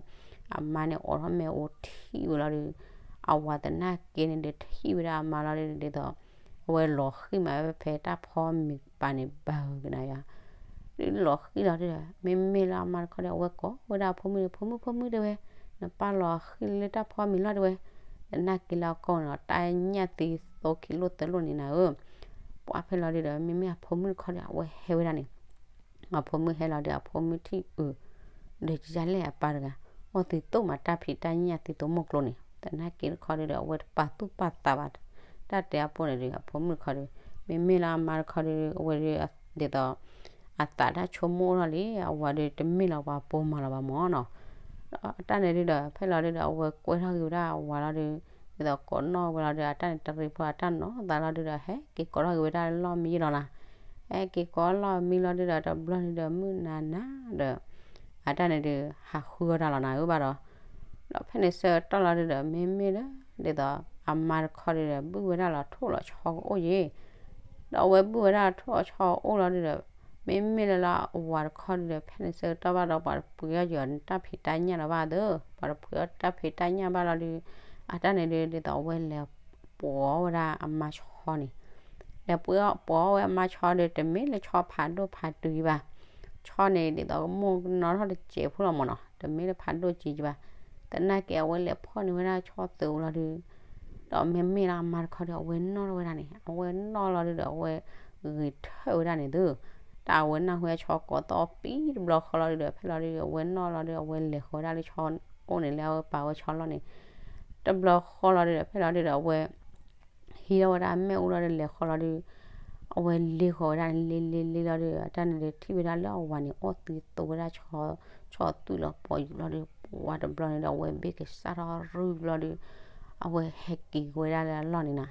အမါန့ၣ်အိးထီၣ်မ့ၣ်အူထံၣ်ဝဲလီၤဒု အဝၤသနာ်က့န့ၣ်ဒု ထံၣ်ဝဲဒၣ်အမါလီၤဒု ဒ်သိး အဝဲလီၤဃံၢ်မးဝဲဖဲတၢ်ဖီမ့ၤကပၤန့ၣ် ဘၣ်ကနၤယါ ဒုလီၤဃံၢ်လီၤဒုဒီး မ့မ့ၢ်လၢအမါတခီဒီး အဝဲကိးဝဲဒၣ်အဖိမုၣ်န့ၣ် ဖိမုၣ်ဖိမုၣ်တဲဝဲ, နပၢ်လီၤဃံၢ်လၢတၢ်ဖီမ့ၤလီၤတဲဝဲ, သနာ်က့လၢအကိာ်န့ၣ်လီၤ တၢ်ညၣ်သံသိခံလိာ်သၢလိာ်န့ၣ်နၤဧၢ, ပှၤဖဲလီၤဒုဒီး မ့မ့ၢ်အဖိမုၣ်တခီဒီး အဝဲဟဲဝဲဒၣ်န့ၣ် အဖိမုၣ်ဟဲလီၤဒီး အဖိမုၣ်ထံၣ်အုး ဒီးကလဲၣ်အပၢ်တဂၤ အီၣ်သံသိးမးတၢ်ဖံးတၢ်ညၣ်သံသိးမိၢ်ကျိန့ၣ် သနာ်က့တခီဒုဒီး အဝဲတပာ်သူၣ်ပာ်သးဘၣ် တၢ်တဲအဖိန့ၣ်ဒု အဖိမုၣ်တခီဒု မ့မ့ၢ်လၢအမါတခီဒု အဝဲဒု ဒ်သိး အသးတၢ်ဆိကမိၣ်ထီၣ်လံ အဝၤဒုတမ့ၢ်လၢပှၤပိာ်မၤလီၤဘၣ်မၢ်နီၤ, ဒီးတၢ်န့ၣ်ဒုဒီး ဖဲလီၤဒုဒီး အဝဲကွဲထီၣ်က့ၤဝဲဒၣ်အဝၤလီၤဒု ဒ်သိးကိးနီၣ်ဝဲလီၤဒု အတၢ်န့ၣ်တရံးဖိအတၢ်နီၢ်သးလီၤဒုဒီး ဟဲက့ၤကိးထီၣ်က့ၤဝဲဒၣ်လၢလီၢ်မံယလီၤနၤ, ဟဲက့ၤကိးလီၢ်မံလီၤဒုဒီး တဘျီန့ၣ်ဒီး မုၢ်နၤနၤဒီး အတၢ်န့ၣ်ဒု ဟးဃုအီၣ်တၢ်လီၤနၤဧၢဘၣ်ဒီး, ဒီးဖဲန့ၣ်ဆၢကတီၢ်လီၤဒုဒီး မ့မ့ၢ်လၢ ဒ်သိးအမါတခီဒုဒီး ဘုၣ်ဝဲဒၣ်လီၤထိၣ်လီၤဆီကအိၣ်ယ့ၤ, ဒီးအဝဲဘုၣ်ဝဲဒၣ်လီၤထိၣ်လီၤဆီကအိၣ်လီၤဒုဒီး မ့မ့ၢ်လၢလၢအဝၤတခီဒုဒီး ဖဲန့ၣ်ဆၢကတီၢ်ဘၣ်ဒီး ပှၤတပှ့ၤအီၣ်ယၤတၢ်ဖံးတၢ်ညၣ်လီၤဘၣ်သၢ, ပှၤတပှ့ၤအီၣ်တၢ်ဖံးတၢ်ညၣ်ဘၣ်လီၤဒု အတၢ်န့ၣ်ဒု ဒ်သိးအဝဲလဲၤပှ့ၤအီၣ်ဝဲဒၣ်အမါဆီန့ၣ်, လဲၤပှ့ၤအီၣ်ပှ့ၤအီၣ်ဝဲအမါဆီဒု တမ့ၢ်လၢဆီဖးဒိၣ်ဖးတုၤဘၣ်, ဆီန့ၣ် ဒ်သိးကမိၣ်ကနီၣ်ထီၣ်တစဲးဖိလီၤမၢ်နီၤ, တမ့ၢ်လၢဖးဒိၣ်ကံကံဘၣ်, သနာ်က့အဝဲလဲၤဖီၣ်န့ၢ်ဝဲဒၣ်ဆီသုးလီၤဒု ဒီးမ့မ့ၢ်လၢအမါတခီဒု အဝဲနီၣ်ထီၣ်ဝဲဒၣ်န့ၣ် အဝဲနီၣ်လီၤဒုဒီး အဝဲဂဲၤထၢၣ်ဝဲဒၣ်န့ၣ်သု, တၢ်အဝဲနၢ်ဟူဝဲဆီကိးသီၣ်ပံတဘျီဃီလီၤဒုဒီး ဖဲလီၤဒုဒီး အဝဲနီၣ်လီၤဒု အဝဲလဲၤဃီၤဝဲဒၣ်လၢဆီအိၣ်န့ၣ် လၢအဝဲပာ်ဝဲဆီလီၢ်န့ၣ် တဘျီဃီလီၤဒုဒီး ဖဲလီၤဒုဒီး အဝဲ ဟံးထီၣ်ဝဲဒၣ်မ့ၣ်အူလီၤဒု လဲၤဃီၤလီၤဒု အဝဲလ့ဃီၤဝဲဒၣ်န့ၣ် လ့လ့လ့လီၤဒု အတၢ်န့ၣ်ဒု ထံၣ်ဝဲဒၣ်လၢအဝၤန့ၣ် အီၣ်သံသိးဝဲဒၣ် ဆီသွံၣ်လီၤပီၤယူၤလီၤဒု ပှၤတဘျီန့ၣ်ဒီး အဝဲဘ့ၣ်ကစၢ်ထီၣ်ရုၢ်ဘျီဒု အဝဲဟဲက့ၤဝဲဒၣ်လၢအလီၢ်န့ၣ်နၤ,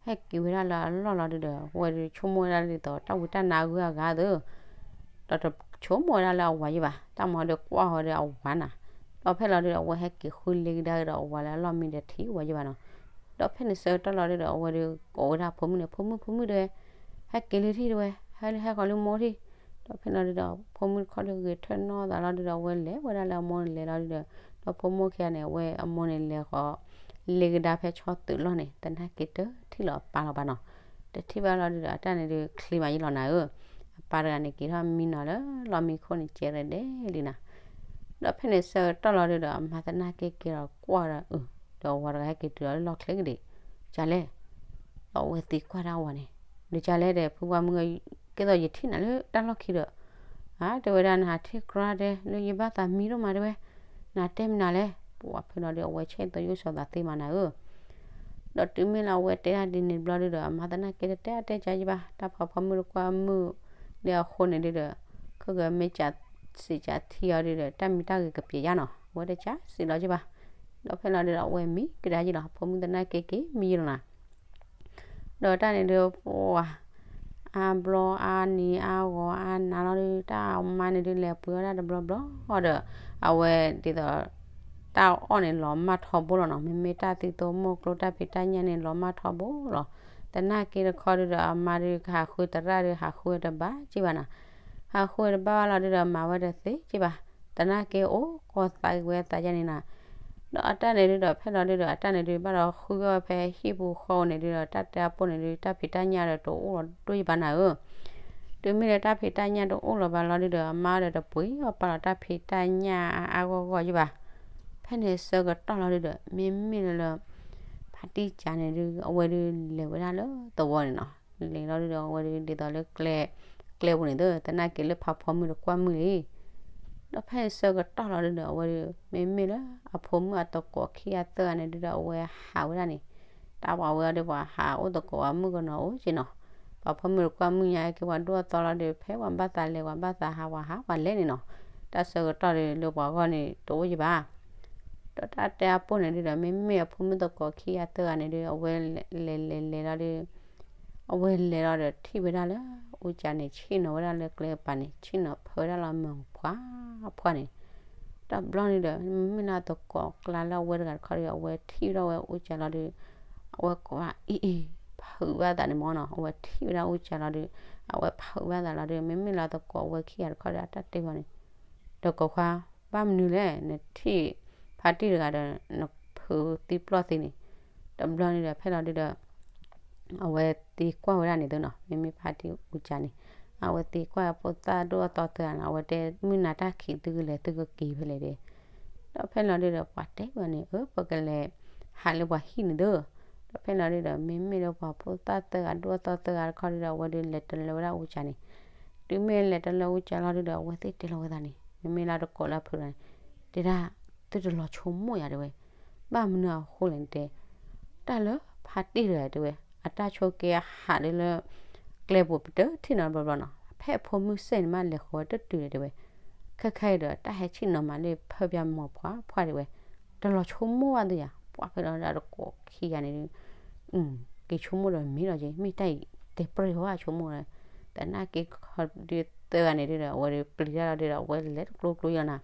ဟဲက့ၤဝဲဒၣ်လၢအလီၢ်လီၤဒုဒီး အဝဲဒုဆိကမိၣ်ဝဲဒၣ်ဒ်သိး တၢ်ဝံတၢ်နါအဂုၤအဂၤသု ဒီးတဆိကမိၣ်ဝဲဒၣ်လၢအဝၤယံၤဘၣ်, တၢ်မၤဒုးကွၢ်ဃီၤဒီးအဝၤနၤ, ဒီးဖဲလီၤဒုဒီး အဝဲဟဲက့ၤဃုလ့ကဒါက့ၤဒီးအဝၤလၢအလီၢ်မံဒီး ထံၣ်ဝဲယံၤဘၣ်နီၤ, ဒီးဖဲန့ၣ်ဆၢကတီၢ်လီၤဒုဒီး အဝဲဒုးကိးဝဲဒၣ်ဖိမုၣ်န့ၣ် ဖိမုၣ်ဖိမုၣ်တဲဝဲ, ဟဲက့ၤလၢထံၣ်တဲဝဲ, ဟဲလၢဟဲဃီၤလၢမိၢ်ထံၣ်, ဒီးဖဲလီၤဒုဒီး ဖိမုၣ်တခီဒုးဂဲၤထၢၣ်နီၣ်သးလီၤဒုဒီး အဝဲလဲၤဝဲဒၣ်လၢအမိၢ်န့ၣ်လဲၤလီၤဒုဒီး ဒီးဖိမိၢ်ခံဂၤန့ၣ် အဝဲအမိၢ်န့ၣ်လဲၤဃီၤ လ့ကဒါဖဲဆီသုးလီၢ်န့ၣ် သနာ်က့တထံၣ်လီၤအပၢ်လီၤဘၣ်နီၤ, တထံၣ်ဘၣ်လီၤဒုဒီး အတၢ်န့ၣ်ဒုး ချ့မးယံၤလီၤနၤဧၢ, အပၢ်တဂၤန့ၣ် က့ၤထီၣ်မံနီၤလၢလီၢ်မံခိၣ်န့ၣ် ကဲရဲဒဲးလံနၤ, ဒီးဖဲန့ၣ်ဆၢကတီၢ်လီၤဒုဒီး အမါသနာ်က့က့ၤဒီးကွၢ်ဒီး အၢ ဒီးအဝၤတဂၤဟဲက့ၤတုၤလီၤလၢလီၢ်ချ့ကဒံး, ကလဲၣ် ဒီးအဝဲသံကွၢ်ဒၣ်အဝၤန့ၣ် ဒီးကလဲၣ်ဒီး ဖုပှၢ်မုၣ်ဧၢ, ကဲသိးယထံၣ်နၤလၢတၢ်လီၢ်ခံဒီး အါ တဲဝဲဒၣ် နဟးထံၣ်ကြါတဲ လၢယဘၣ်သးမံဒိၣ်မးတဲဝဲ, နတဲမနုၤလဲၣ်, ပှၤဖဲလီၤဒုး အဝဲဆဲးသီယိၣ်စီၤသးသ့မးနၤဧၢ, ဒီးတုၤမ့ၢ်လၢအဝဲတဲဒၣ်ဒ်န့ၣ်တဘျီဒုဒီး အမါသနာ်က့တတဲအါတဲကၢယဘၣ်, တၢ်ဖီဖီမုၢ်တကွၢ်မုၢ်လၢအဃိန့ၣ်ဒုဒီး ခဲကမ့ၢ်စံးစံးထံအီၤဒုဒီး တၢ်မံတၢ်ဂ့ၤကပျဲယါနီၤ, အဝဲတကးစံးလီၤကၢဘၣ်, ဒီးဖဲလီၤဒုဒီး အဝဲမံကဒါယံၤလီၤ, ဖိမုၣ်သနာ်က့က့ၤမံယံၤလီၤနၤ ဒီးတၢ်န့ၣ်ဒုး ပှၤ အါဘျီအါနံၤအါဂီၤအါနၤလီၤဒုး တၢ်အမါန့ၣ်ဒုး လဲၤပှ့ၤအီၣ်ဒၣ်တဘျီဘျီဒီး အဝဲဒ်သိး တၢ်အီၣ်န့ၣ်လီၤမၢ်ထီဘိလီၤနီၤ, မ့မ့ၢ်တၢ်သံသိမိၢ်ကျိတၢ်ဖံးတၢ်ညၣ်န့ၣ် လီၤမၢ်ထီဘိလီၤ. သနာ်က့တခီဒုဒီး အမါဒုကဟးဃုသရၣ်ဒု ဟးဃုဝဲတဘၣ်က့ဘၣ်နၤ, ဟးဃုဝဲတဘၣ်ဘၣ်လီၤဒုဒီး မၤဝဲတသ့က့ဘၣ်, သနာ်က့အိၣ်ကီသးက့ၤဝဲသးယါန့ၣ်နၤ, ဒီးအတၢ်န့ၣ်ဒုဒီး ဖဲလီၤဒုဒီး အတၢ်န့ၣ်ဒု ဘၣ်ဒီးဃုအီၣ်ဝဲဖဲဟံၣ်ပူၤဃီပူၤန့ၣ်ဒုဒီး တၢ်တဲအပိၢ်န့ၣ်ဒု တၢ်ဖံးတၢ်ညၣ်ဒီးတအိၣ်လီၤဒိၣ်ယဘၣ်နၤဧၢ တုၤမ့ၢ်လၢတၢ်ဖံးတၢ်ညၣ်တအိၣ်လၢၤဘၣ်လီၤဒုဒီး အမါဒီးတပှ့ၤအီၣ်ပာ်လီၤတၢ်ဖံးတၢ်ညၣ်အါအါဂီၢ်ဂီၢ်ယဘၣ်, ဖဲန့ၣ်ဆၢကတီၢ်လီၤဒုဒီး မ့မ့ၢ်လၢ ဖါတံၢ်ကၠးန့ၣ်ဒု အဝဲဒုလဲၤဝဲဒၣ်လၢသဝီန့ၣ်နီၤ, လဲၤလီၤဒုဒီး အဝဲဒုဒ်သိးလၢကျဲ ကျဲပူၤန့ၣ်သ့ သနာ်က့လၢဖးဖီမုၢ်တကွၢ်မုၢ်လံ ဒီးဖဲန့ၣ်ဆၢကတီၢ်လီၤဒုဒီး အဝဲဒု မ့မ့ၢ်လၢအဖိမုၣ်အသကိးခံဂၤသၢဂၤန့ၣ်ဒုဒီး အဝဲဟးဝဲဒၣ်န့ၣ်, တၢ်ပှၤဝဲအီၤဒီး ပှၤဟးအိၣ်သကိးအမုၣ်ကနီၤအိၣ်က့နီၤ, ပှၤဖိမုၣ်တကွၢ်မုၢ်ညါက့ၤ ပှၤဒိၣ်အသီလီၤဒု ဖဲပှၤဘၣ်သးလဲၤ ပှၤဘၣ်သးဟး ပှၤဟးပှၤလဲၤန့ၣ်နီၤ, တၢ်ဆၢကတီၢ်ဒုလၢပှၤဂီၢ်န့ၣ်တအိၣ်ယဘၣ် ဒီးတၢ်တဲအပိၢ်န့ၣ်ဒုဒီး မ့မ့ၢ်အဖိမုၣ်သကိးခံဂၤသၢဂၤန့ၣ်ဒု အဝဲလဲၤလဲၤလဲၤလီၤဒု အဝဲလဲၤလီၤဒီးထံၣ်ဝဲဒၣ်လၢ အူကၠးန့ၣ် ဆ့ၣ်နီၤဝဲဒၣ်လၢကျဲကပၤန့ၣ် ဆ့ၣ်နီၤဖၢဝဲဒၣ်လီၤမၢ်ဖှါဖှါန့ၣ်, တဘျီန့ၣ်ဒီး မ့မ့ၢ်လၢအသကိးကျါလၢအဝဲတဂၤတခီဒီး အဝဲထံၣ်ဝဲဒၣ်ဝဲအူကၠးလီၤဒု အဝဲကိးဘၣ်အ့ၣ်အ့ၣ် ဖုးဘၣ်သးန့ၣ်မၢ်နီၤ, အဝဲထံၣ်ဝဲဒၣ်အူကၠးလီၤဒု အဝဲဖုးဘၣ်သးလီၤဒု မ့မ့ၢ်လၢအသကိးအဝဲခံဂၤတခီဒီး အတၢ်တဲဘၣ်န့ၣ်, ဒီးကိးခွါ ဘၣ်မနုၤလဲၣ် နထံၣ်ဖါတံၢ်တဂၤဒီး နဖုးသံပျီၢ်သ့န့ၣ်, တဘျီန့ၣ်ဒီး ဖဲလီၤဒုဒီး အဝဲသံကွၢ်ဝဲဒၣ်န့ၣ်သ့နီၤ, မ့မ့ၢ်ဖါတံၢ်အူကၠးန့ၣ်, အဝဲသံကွၢ်ဖိသၣ်ဒိၣ်အသီသၢဂၤန့ၣ် အဝဲတဲမုၢ်နၤတၢ်ခံးသုကလဲၤသုကက့ၤဖဲလဲၣ်ဒဲ, ဒီးဖဲလီၤဒုဒီး ပှၤတဲဝဲန့ၣ် အၢ ပကလဲၤဟးလၢပှၤဟံၣ်န့ၣ်သ့, ဒီးဖဲလီၤဒုဒီး မ့မ့ၢ်လၢပှၤဖိသၣ်သၢဂၤဒိၣ်အသီသၢဂၤတခီဒုဒီး အဝဲဒုးလဲၤတလၢဝဲဒၣ်အူကၠးန့ၣ်, တုၤမ့ၢ်လဲၤတလၢအူကၠးလီၤဒုဒီး အဝဲသ့ၣ်တဲလီၤဝဲသးန့ၣ် မ့မ့ၢ်လၢတကိးလၢအဖုးန့ၣ်, တဲဒၣ် သုတလီၤဆိကမိၣ်ယၤတဲဝဲ, ဘၣ်မနုၤအဃိလဲၣ်တဲ, တၢ်လၢဖါတံၢ်တဂၤတဲဝဲ အတၢ်ဆိးက့အဟးဒ်လၢ ကျဲပူၤပတထံၣ်နီတဘျီဘျီနီၤ, ဖဲအဖိမုၣ်စဲၣ်န့ၣ်မးလဲၤဃီၤဝဲတတုၤဒီးတဲဝဲ, ခဲခါအံၤဒီး တၢ်ဟဲဆ့ၣ်နီၤမးလၢဖၢပၠးမီၤဖှါဖှါတဲဝဲ, တလီၤဆိကမိၣ်ဘၣ်သုယၤ, ပှၤဖဲလီၤဒုဒီး တကိးခံဂၤန့ၣ်ဒု က့ၤဆိကမိၣ်ဒီးမ့ၢ်လီၤက့ၤ မ့ၢ်တၢ်အံၤတဲပြဲၢ်ဝဲဆိကမိၣ်လၢ, သနာ်က့ခီဒုသၢဂၤန့ၣ်ဒုဒီး အဝဲဒုးပျံၤတၢ်လီၤဒုဒီး အဝဲလဲၤတကျိကျိယီၤနၤ,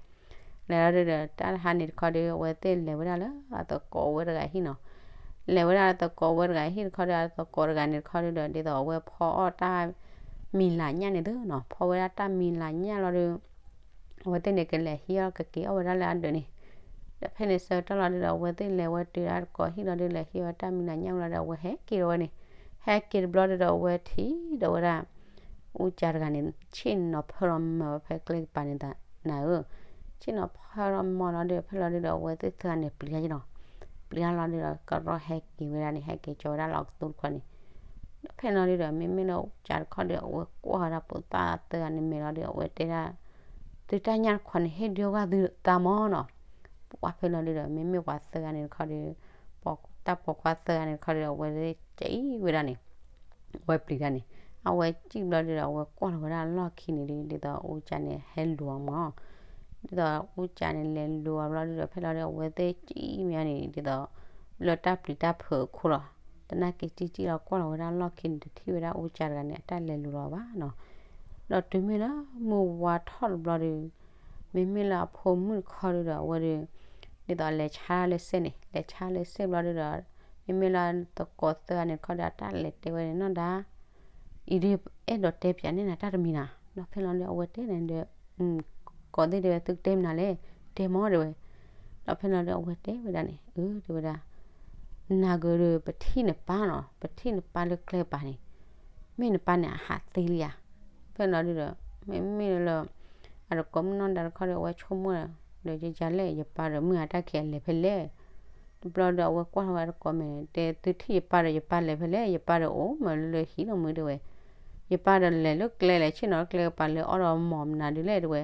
လဲၤလီၤဒုဒီး တၢ်တဟါန့ၣ်တခီဒု အဝဲသ့ၣ်လဲၤဝဲဒၣ်လၢအသကိးဝဲတဂၤဟံၣ်နီၤ, လဲၤဝဲဒၣ်အသကိးဝဲတဂၤဟံၣ်တခီဒီး အသကိးတဂၤန့ၣ်တခီဒုဒီး ဒ်သိးအဝဲဖီအီၣ်တၢ်မံၤလၤညၣ်န့ၣ်သ့နီၤ, ဖီဝဲဒၣ်တၢ်မံၤလၤညၣ်လီၤဒု အဝဲသ့ၣ်န့ၣ်ကလဲၤဟံးအီၣ်ကက့ၤအီၣ်ဝဲဒၣ်လၢအဒၢးန့ၣ်, ဒီးဖဲန့ၣ်ဆၢကတီၢ်လီၤဒုဒီး အဝဲသ့ၣ်လဲၤဝဲတုၤဒၣ်တကိးဟံၣ်လီၤဒု လဲၤဟံးဝဲတၢ်မံၤလၤညၣ်ဝဲလီၤဒီး အဝဲဟဲက့ၤဒီးဝဲန့ၣ်, ဟဲက့ၤတဘျီဒုဒီး အဝဲထံၣ်ဒီးဝဲဒၣ် အူကၠးတဂၤန့ၣ် ဆ့ၣ်နီၤဖၢလီၤမၢ်ဝဲဖဲကျဲကပၤန့ၣ်သနၤဧၢ, ဆ့ၣ်နီၤဖၢလီၤမၢ်လီၤဒု ဖဲလီၤဒုဒီး အဝဲသ့ၣ်သၢဂၤန့ၣ်ပျံၤတၢ်ယနီၤ, ပျံၤတၢ်လီၤဒုဒီး ကရီၢ်ဟဲက့ၤဝဲဒၣ်န့ၣ် ဟဲက့ၤကၠီဝဲဒၣ်လီၤကသူတခီန့ၣ်, ဒီးဖဲလီၤဒုဒီး မ့မ့ၢ်လၢအူကၠးတခီဒီး အဝဲကွၢ်ဝဲဒၣ်ဖိသၣ်သၢဂၤန့ၣ်မဲာ်လီၤဒု အဝဲတဲဒၣ် သုတၢ်ညၣ်တခီန့ၣ် ဟ့ၣ်ဒုးဝဲသုသးမၢ်နီၤ, ပှၤဖဲလီၤဒုဒီး မ့မ့ၢ်ပှၤသၢဂၤန့ၣ်တခီဒီး တၢ်ပိာ်ခွါသၢဂၤန့ၣ်တခီဒီး အဝဲကံၣ်ဝဲဒၣ်န့ၣ် အဝဲပျံၤတၢ်န့ၣ်, အဝဲကံၣ်ဘျီဒုဒီး အဝဲကွၢ်လီၤဝဲဒၣ်လီၢ်ခံန့ၣ်ဒု ဒ်သိးအူကၠးန့ၣ် ဟဲလူၤအီၤမၢ်, ဒ်သိးအူကၠးန့ၣ် လဲၤလူၤအီၤဘျီဒုဒီး ဖဲလီၤဒု အဝဲသ့ၣ်ကံၣ်မ့ၢ်န့ၣ် ဒ်သိး လၢတၢ်ပျံၤတၢ်ဖုးအခိၣ်လီၤ, သနာ်က့ကံၣ်ကံၣ်လီၤကွၢ်လီၤဝဲဒၣ်လီၢ်ခံန့ၣ် တထံၣ်ဝဲဒၣ်အူကၠးတဂၤန့ၣ် အတၢ်လဲၤလူၤလီၤဘၣ်နီၤ, ဒီးတုၤမ့ၢ်လၢမုၢ်ဝါထီၣ်တဘျီဒု မ့မ့ၢ်လၢအဖိမုၣ်တခီဒုဒီး အဝဲဒု ဒ်သိးလဲၤဆါလၢစဲန့ၣ် လဲၤဆါလၢစဲဘျီဒုဒီး မ့မ့ၢ်လၢသကိးသၢဂၤန့ၣ်တခီဒီး အတၢ်လဲၤတဲဝဲန့ၣ်နီၢ်ဒၣ် အံၤဒု အဲၣ်ဒိးတဲပၠးန့ၢ်နၤတၢ်တမံၤနၤ, ဒီးဖဲလီၤဒု အဝဲတဲန့ၣ်ဒီး ကိးသ့ၣ်တဲဝဲ သုကတဲမနုၤလဲၣ်, တဲမၢ်တဲဝဲ, ဒီးဖဲလီၤဒု အဝဲတဲဝဲဒၣ်န့ၣ် အၢ တဲဝဲဒၣ် နၤကၢဒု ပထံၣ်နပၢ်နီၤ ပထံၣ်နပၢ်လၢကျဲကပၤန့ၣ် မ့ၢ်နပၢ်န့ၣ်အဟးသ့လံဧါ, ဖဲလီၤဒုဒီး မ့မ့ၢ်လၢ အတကိးမုၢ်နီၢ်ဒၣ်တခီဒီး အဝဲဆိကမိၣ်ဒီး ယယလဲၣ် ယပၢ်ဒီးမုၢ်အတၢ်ခံးအလဲၤဖဲလဲၣ်, တဘျီဒီး အဝဲကွၢ်ထီၣ်ဝဲတကိးမဲာ် တဲသုထံၣ်ယပၢ်ဒီး ယပၢ်လဲၤဖဲလဲၣ်, ယပၢ်ဒီးအိၣ်မးလၢဟံၣ်လီၤမုၢ်တဲဝဲ, ယပၢ်ဒီးလဲၤလၢကျဲလဲၤဆ့ၣ်နီၤလၢကျဲကပၤ လဲၤအီၣ်ဒီးမီၤမနုၤဒုလဲၣ်တဲဝဲ,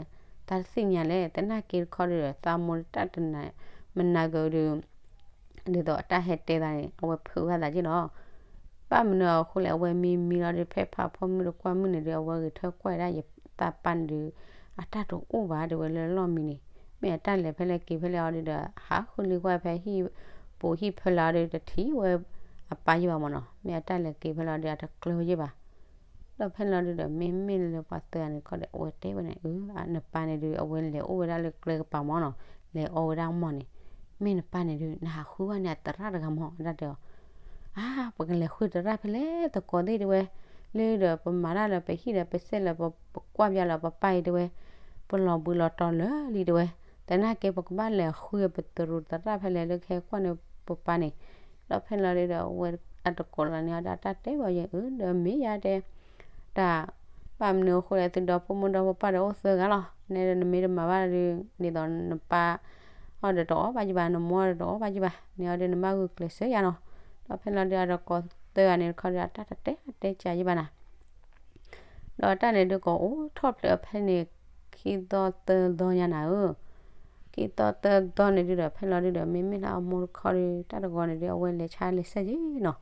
တၢ်တသ့ၣ်ညါလဲၣ်, သနာ်က့တခီဒီး သးမိၢ်တၢ်တနာ် မနၤကၢဒု ဒ်သိးအတၢ်ဟဲတဲသးန့ၣ် အဝဲဖုးဘၣ်သးက့လီၤ. ဘၣ်မနုၤအဃိလဲၣ်, အဝဲမံမံလီၤဒုး ဖဲဖးဖီမုၢ်တကွၢ်မုၢ်န့ၣ်ဒုး အဝဲဂဲၤထၢၣ်ကွၢ်ဝဲဒၣ်ယသးပၢ်န့ၣ်ဒုး အတၢ်တအိၣ်ဘၣ်တဲဝဲလၢလီၢ်မံန့ၣ်, မ့ၢ်အတၢ်လဲၤဖဲလဲၣ်က့ၤဖဲလဲၣ်အီၤဒုးဒီး ဟးဃုလံကွၢ်ဖဲဟံၣ်ပူၤဟံၣ်ဖၢလၢအီၤဒုး တထံၣ်ဝဲအပၢ်ယ့ၢ်ဘၣ်မၢ်နီၤ, မ့ၢ်အတၢ်လဲၤက့ၤဖဲလဲၣ်အီၤဒုး အတကျၢၤယ့ၢ်ဘၣ် ဒီးဖဲန့ၣ်လီၤဒုးဒီး မ့မ့ၢ်လၢပှၤသၢဂၤန့ၣ်တခီဒီး အဝဲတဲဝဲန့ၣ် အၢ နပၢ်န့ၣ်ဒုး အဝဲလဲၤအိၣ်ဝဲဒၣ်လၢကျဲကပၤမၢ်နီၤ, လဲၤအီဝဲဒၣ်မီၢ်န့ၣ်, မ့ၢ်နပၢ်န့ၣ်ဒုး နဟးဃုဝဲန့ၣ် အသရၣ်တဂၤမၢ် အတၢ်တဲအီၤ. အါ ပကလဲၤဃုသရၣ်ဖဲလဲၣ်သကိးသ့ၣ်တဲဝဲ, လၢဒီးပမၤတၢ်လၢပဟံၣ်ဒီးပစဲးလၢပကွၢ်ပျါလၢပပၢ်အံၤတဲဝဲ, ပလီၤဘှံးလီၤတီၤလၢာ်လံတဲဝဲ, သနာ်က့ပကဘၣ်လဲၤဃုပတရူးသရၣ်ဖဲလဲၣ်လၢကဟဲကွၢ်န့ၢ်ပပၢ်န့ၣ်, ဒီးဖဲလီၤဒုဒီးအဝဲအတကိးလီၤန့ၣ်အီၤဒီးတၢ်တဲဝဲယဲအၢ ဒီးမ့ၢ်ယါတဲ တၢ် ဘၣ်မနုၤအဃိလဲၣ် သုဒီဖိမိၢ်ဒီဖိပၢ်ဒီးအိၣ်သၢဂၤလီၤ, နဲဒီးနမ့ၢ်တမၤဘၣ်ဒီး ဒ်သိးနပၢ်အီၤဒီးတအီၣ်ဘၣ်ယဘၣ် နမိၢ်အီၤဒီးတအီၣ်ဘၣ်ယဘၣ်, န့ၣ်အီၤဒီးနဘၣ်ဂုာ်ကျဲးစၢးယါနီၤ, ဒီးဖဲလီၤဒုအတကိးသၢဂၤန့ၣ်တခီဒီးအတၢ်တတဲတဲကယဘၣ်နၤ ဒီးတၢ်န့ၣ်ဒုးကအိၣ်ထီၣ်ဖျဲးအီၤဖဲန့ၣ် ခံသီသၢသီညါနၤဧၢ, ခံသီသၢသီန့ၣ်ဒုးဒီး ဖဲလီၤဒုးဒီး မ့မ့ၢ်လၢအမိၢ်တခီဒီး တၢ်တဂီၤန့ၣ်ဒုး အဝဲလဲၤဆါလဲၤဆဲးက့ၤနီၤ,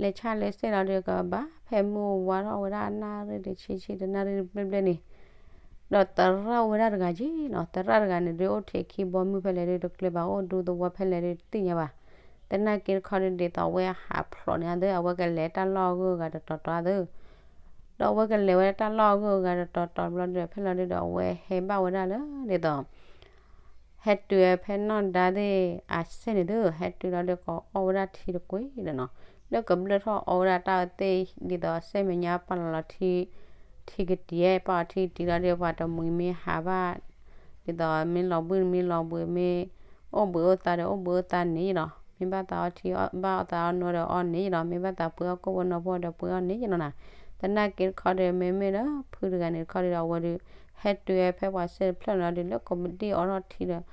လဲၤဆါလဲၤဆဲးလီၤဒုး ကဘၣ်ဖဲမုၢ်ဝါထီၣ်ဝဲဒၣ် အနၣ်ရံၣ်တဆံဆံ တနၣ်ရံၣ်တဘျဲၣ်ဘျဲၣ်န့ၣ်, ဒီးသရၣ်အိၣ်ဝဲဒၣ်တဂၤက့ၤနီၤ, သရၣ်တဂၤန့ၣ်ဒုး အိၣ်ထဲခံဘီမုၢ်ဖဲလဲၣ်ဒုး တကျဲၤဘၣ်အိၣ်ဒူသဝီဖဲလဲၣ်ဒုး တသ့ၣ်ညါဘၣ်, သနာ်က့တခီဒုး ဒ်သိးအဝဲအဟးဖျိးန့ၣ်အသး အဝဲကလဲၤတၢ်လီၢ်အဂုၤအဂၤတတီၤတီၤအသး ဒီးအဝဲကလဲၤဝဲတၢ်လီၢ်အဂုၤအဂၤတတီၤတီၤဘျီဒီး ဖဲလီၤဒုးဒီး အဝဲဟဲဘၣ်ဝဲဒၣ်လၢ ဒ်သိး ဟဲတုၤဝဲဖဲနီၢ်ဒါသ့ၣ်အစဲးန့ၣ်သု, ဟဲတုၤလီၤဒုး ကအီၣ်ဝဲဒၣ်ထံတကွ့ၢ်ဒီးနီၤ, လၢကဘျၢၣ်ထီၣ်အီၣ်ဝဲဒၣ်တၢ်သ့ၣ် ဒ်သိးအစဲးမဲာ်ညါပာ်လီၤလီၤထံ ထံကတံၤ ပာ်အီၤထံကတံၤလီၤဒုး ပှၤတမှံၤမ့ၢ်ဟးဘၣ် ဒ်သိးမ့ၢ်လီၤဘှံးမ့ၢ်လီၤဘှံး မ့ၢ်အိၣ်ဘှံးအိၣ်သါဒီး အိၣ်ဘှံးအိၣ်သါန့ၣ်လီၤ, မ့ၢ်ဘၣ်သးအီထံ ဘၣ်အီသးအီနီၤဒီးအီန့ၣ်လီၤ, မ့ၢ်ဘၣ်သးပှ့ၤအီၣ်ကိၣ်ဖိနီၢ်ဖိဒီးပှ့ၤအီၣ်န့ၣ်လီၤနၤ, သနာ်က့တခီဒီး မ့မ့ၢ်လၢဖုတဂၤန့ၣ်တခီဒီး အဝဲဒုး ဟဲတုၤဝဲဖဲပှၤစဲးတဖျၢၣ်န့ၣ်လီၤဒုး လၢကဘၣ်ဒံၣ်အီထီၣ်ထံဒီး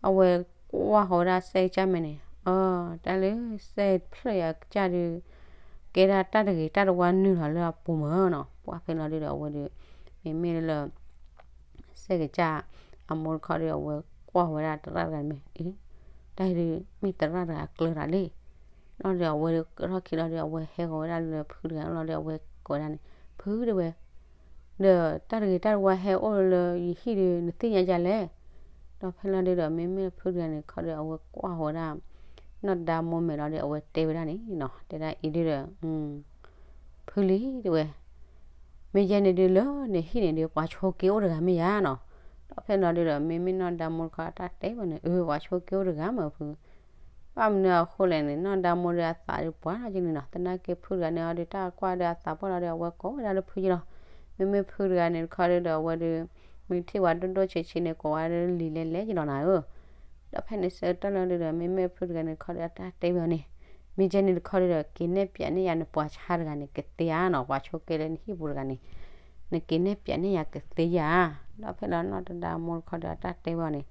အဝဲကွၢ်ဃီၤဝဲဒၣ်စဲးကစၢ်မဲာ်န့ၣ်, အၢ တၢ်လၢစဲးတဖျၢၣ်ယၤကစၢ်ဒုး ကဲဒၣ်တၢ်တဂ့ၤတၢ်တဝါနုာ်လီၤလၢအပူၤမၢ်နီၤ, ပှၤဖဲလီၤဒုးဒီး အဝဲဒုး မ့မ့ၢ်လၢ စဲးကစၢ် အမိၢ်တခီဒီး အဝဲကွၢ်ဝဲဒၣ်သရၣ်တဂၤန့ၣ်မ့ၢ် အ့ တၢ်ဒုး မ့ၢ်သရၣ်တဂၤကျၢၤတၢ်လံ, လီၤဒီးအဝဲဒုးကထီၣ်ခံလီၤဒီး အဝဲဟဲဃီၤဝဲဒၣ်လၢဖုတဂၤန့ၣ်လီၤဒီး အဝဲကိးဝဲဒၣ်န့ၣ် ဖုတဲဝဲ ဒီးတၢ်တဂ့ၤတၢ်တဝါဟဲအိၣ်လၢယဟံၣ်ဒီး နသ့ၣ်ညါဒ်လဲၣ်, ဒီးဖဲလီၤဒုးဒီး မ့မ့ၢ်ဖုတဂၤန့ၣ်တခီဒီး အဝဲကွၢ်ဃီၤဝဲဒၣ် နီၢ်ဒါမိၢ်မဲာ်လီၤဒီး အဝဲတဲဝဲဒၣ်န့ၣ်နီၤ, တဲဒၣ်အံၤဒုးဒီး ဖုလံတဲဝဲ မ့ၢ်ယဲန့ၣ်ဒုးလၢနဟံၣ်န့ၣ်ဒုး ပှၤဆိးက့အိၣ်တဂၤမ့ၢ်ယါနီၤ, ဒီးဖဲလီၤဒုးဒီး မ့မ့ၢ်နီၢ်ဒါမိၢ်တခီတၢ်တဲဝဲန့ၣ် အၢ ပှၤဆိးက့အိၣ်တဂၤမၢ်ဖု, ဘၣ်မနုၤအဃိလဲၣ်န့ၣ် နီၢ်ဒါမိၢ်ဒီးအသးဒုးပှၤက့ၤန့ၣ်နီၤ, သနာ်က့ဖုတဂၤန့ၣ်အီၤဒုး တၢ်ကွၢ်ဒီးအသးပှၢ်လီၤဒီး အဝဲကိးဝဲဒၣ်လၢဖုက့ၤလီၤ, မ့မ့ၢ်ဖုတဂၤန့ၣ်တခီဒုးဒီး အဝဲဒုး မ့ၢ်ထံၣ်ဝဲဒိၣ်ဒိၣ်ဆံးဆံးန့ၣ် ကိးဝဲဒၣ်လံာ်လဲလဲယလီၤနၤဧၢ ဒီးဖဲန့ၣ်ဆၢကတီၢ်လီၤဒုးဒီး မ့မ့ၢ်ဖုတဂၤန့ၣ်တခီဒီး အတၢ်တဲဝဲအီၤန့ၣ်, မ့ၢ်ယဲန့ၣ်တခီဒုးဒီး က့ၤနဲၣ်ပၠးန့ၢ်ယၤနပှၤဆါတဂၤန့ၣ် ကသ့ဧါနီၤ, ပှၤဆိးက့လၢနဟံၣ်ပူၤတဂၤန့ၣ် နက့ၤနဲၣ်ပၠးန့ၢ်ယၤကသ့ဧါ, ဒီးဖဲလီၤနီၢ်ဒါမိၢ်တခီဒီး အတၢ်တဲဝဲအီၤန့ၣ်,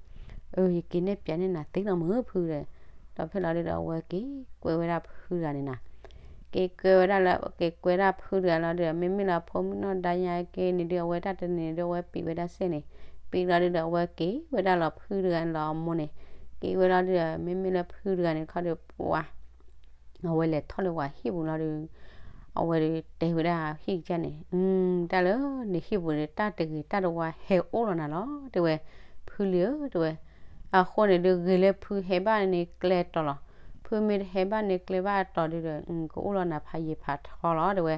အၢ ယက့ၤနဲၣ်ပၠးန့ၢ်နၤသ့လီၤမၢ်ဖုဒီး, ဒီးဖဲလီၤဒုးဒီး အဝဲက့ၤကွဲးဝဲဒၣ်ဖုတဂၤန့ၣ်နၤ က့ၤကွဲးဝဲဒၣ်လၢ က့ၤကွဲးဒၣ်ဖုတဂၤလီၤဒုးဒီး မ့မ့ၢ်လၢဖိမုၣ်နီၢ်ဒါညါက့ၤန့ၣ်ဒုး အဝဲတၢ်တနံၤန့ၣ်ဒုး အဝဲပံးဝဲဒၣ်စဲးန့ၣ်, ပံးလီၤဒုးဒီး အဝဲက့ၤဝဲဒၣ်လီၤဖုတဂၤန့ၣ်လီၤအမိၢ်န့ၣ်, က့ၤဝဲလီၤဒုးဒီး မ့မ့ၢ်လၢဖုတဂၤန့ၣ်တခီဒီး ပှၤ အဝဲလဲၤထီၣ်လၢပှၤဟံၣ်ပူၤလီၤဒုး, အဝဲဒုးတဲဝဲဒၣ်ဟံၣ်ကစၢ်န့ၣ်, တၢ်လၢနဟံၣ်ပူၤန့ၣ် တၢ်တဂ့ၤတၢ်တဝါဟဲအိၣ်လီၤနၤလီၤ တဲဝဲ, ဖုလံဧၢ တဲဝဲ, အဃိန့ၣ်ဒုး ဂ့ၤလၢဖုဟဲဘၣ်န့ၣ်ကျဲတီၤလီၤ, ဖုမ့ၢ်တဟဲဘၣ်န့ၣ်ကျဲဘၣ်အတီၤဒုးဒီး ကအိၣ်လီၤနၤဖးယံၤဖးထီလီၤ တဲဝဲ,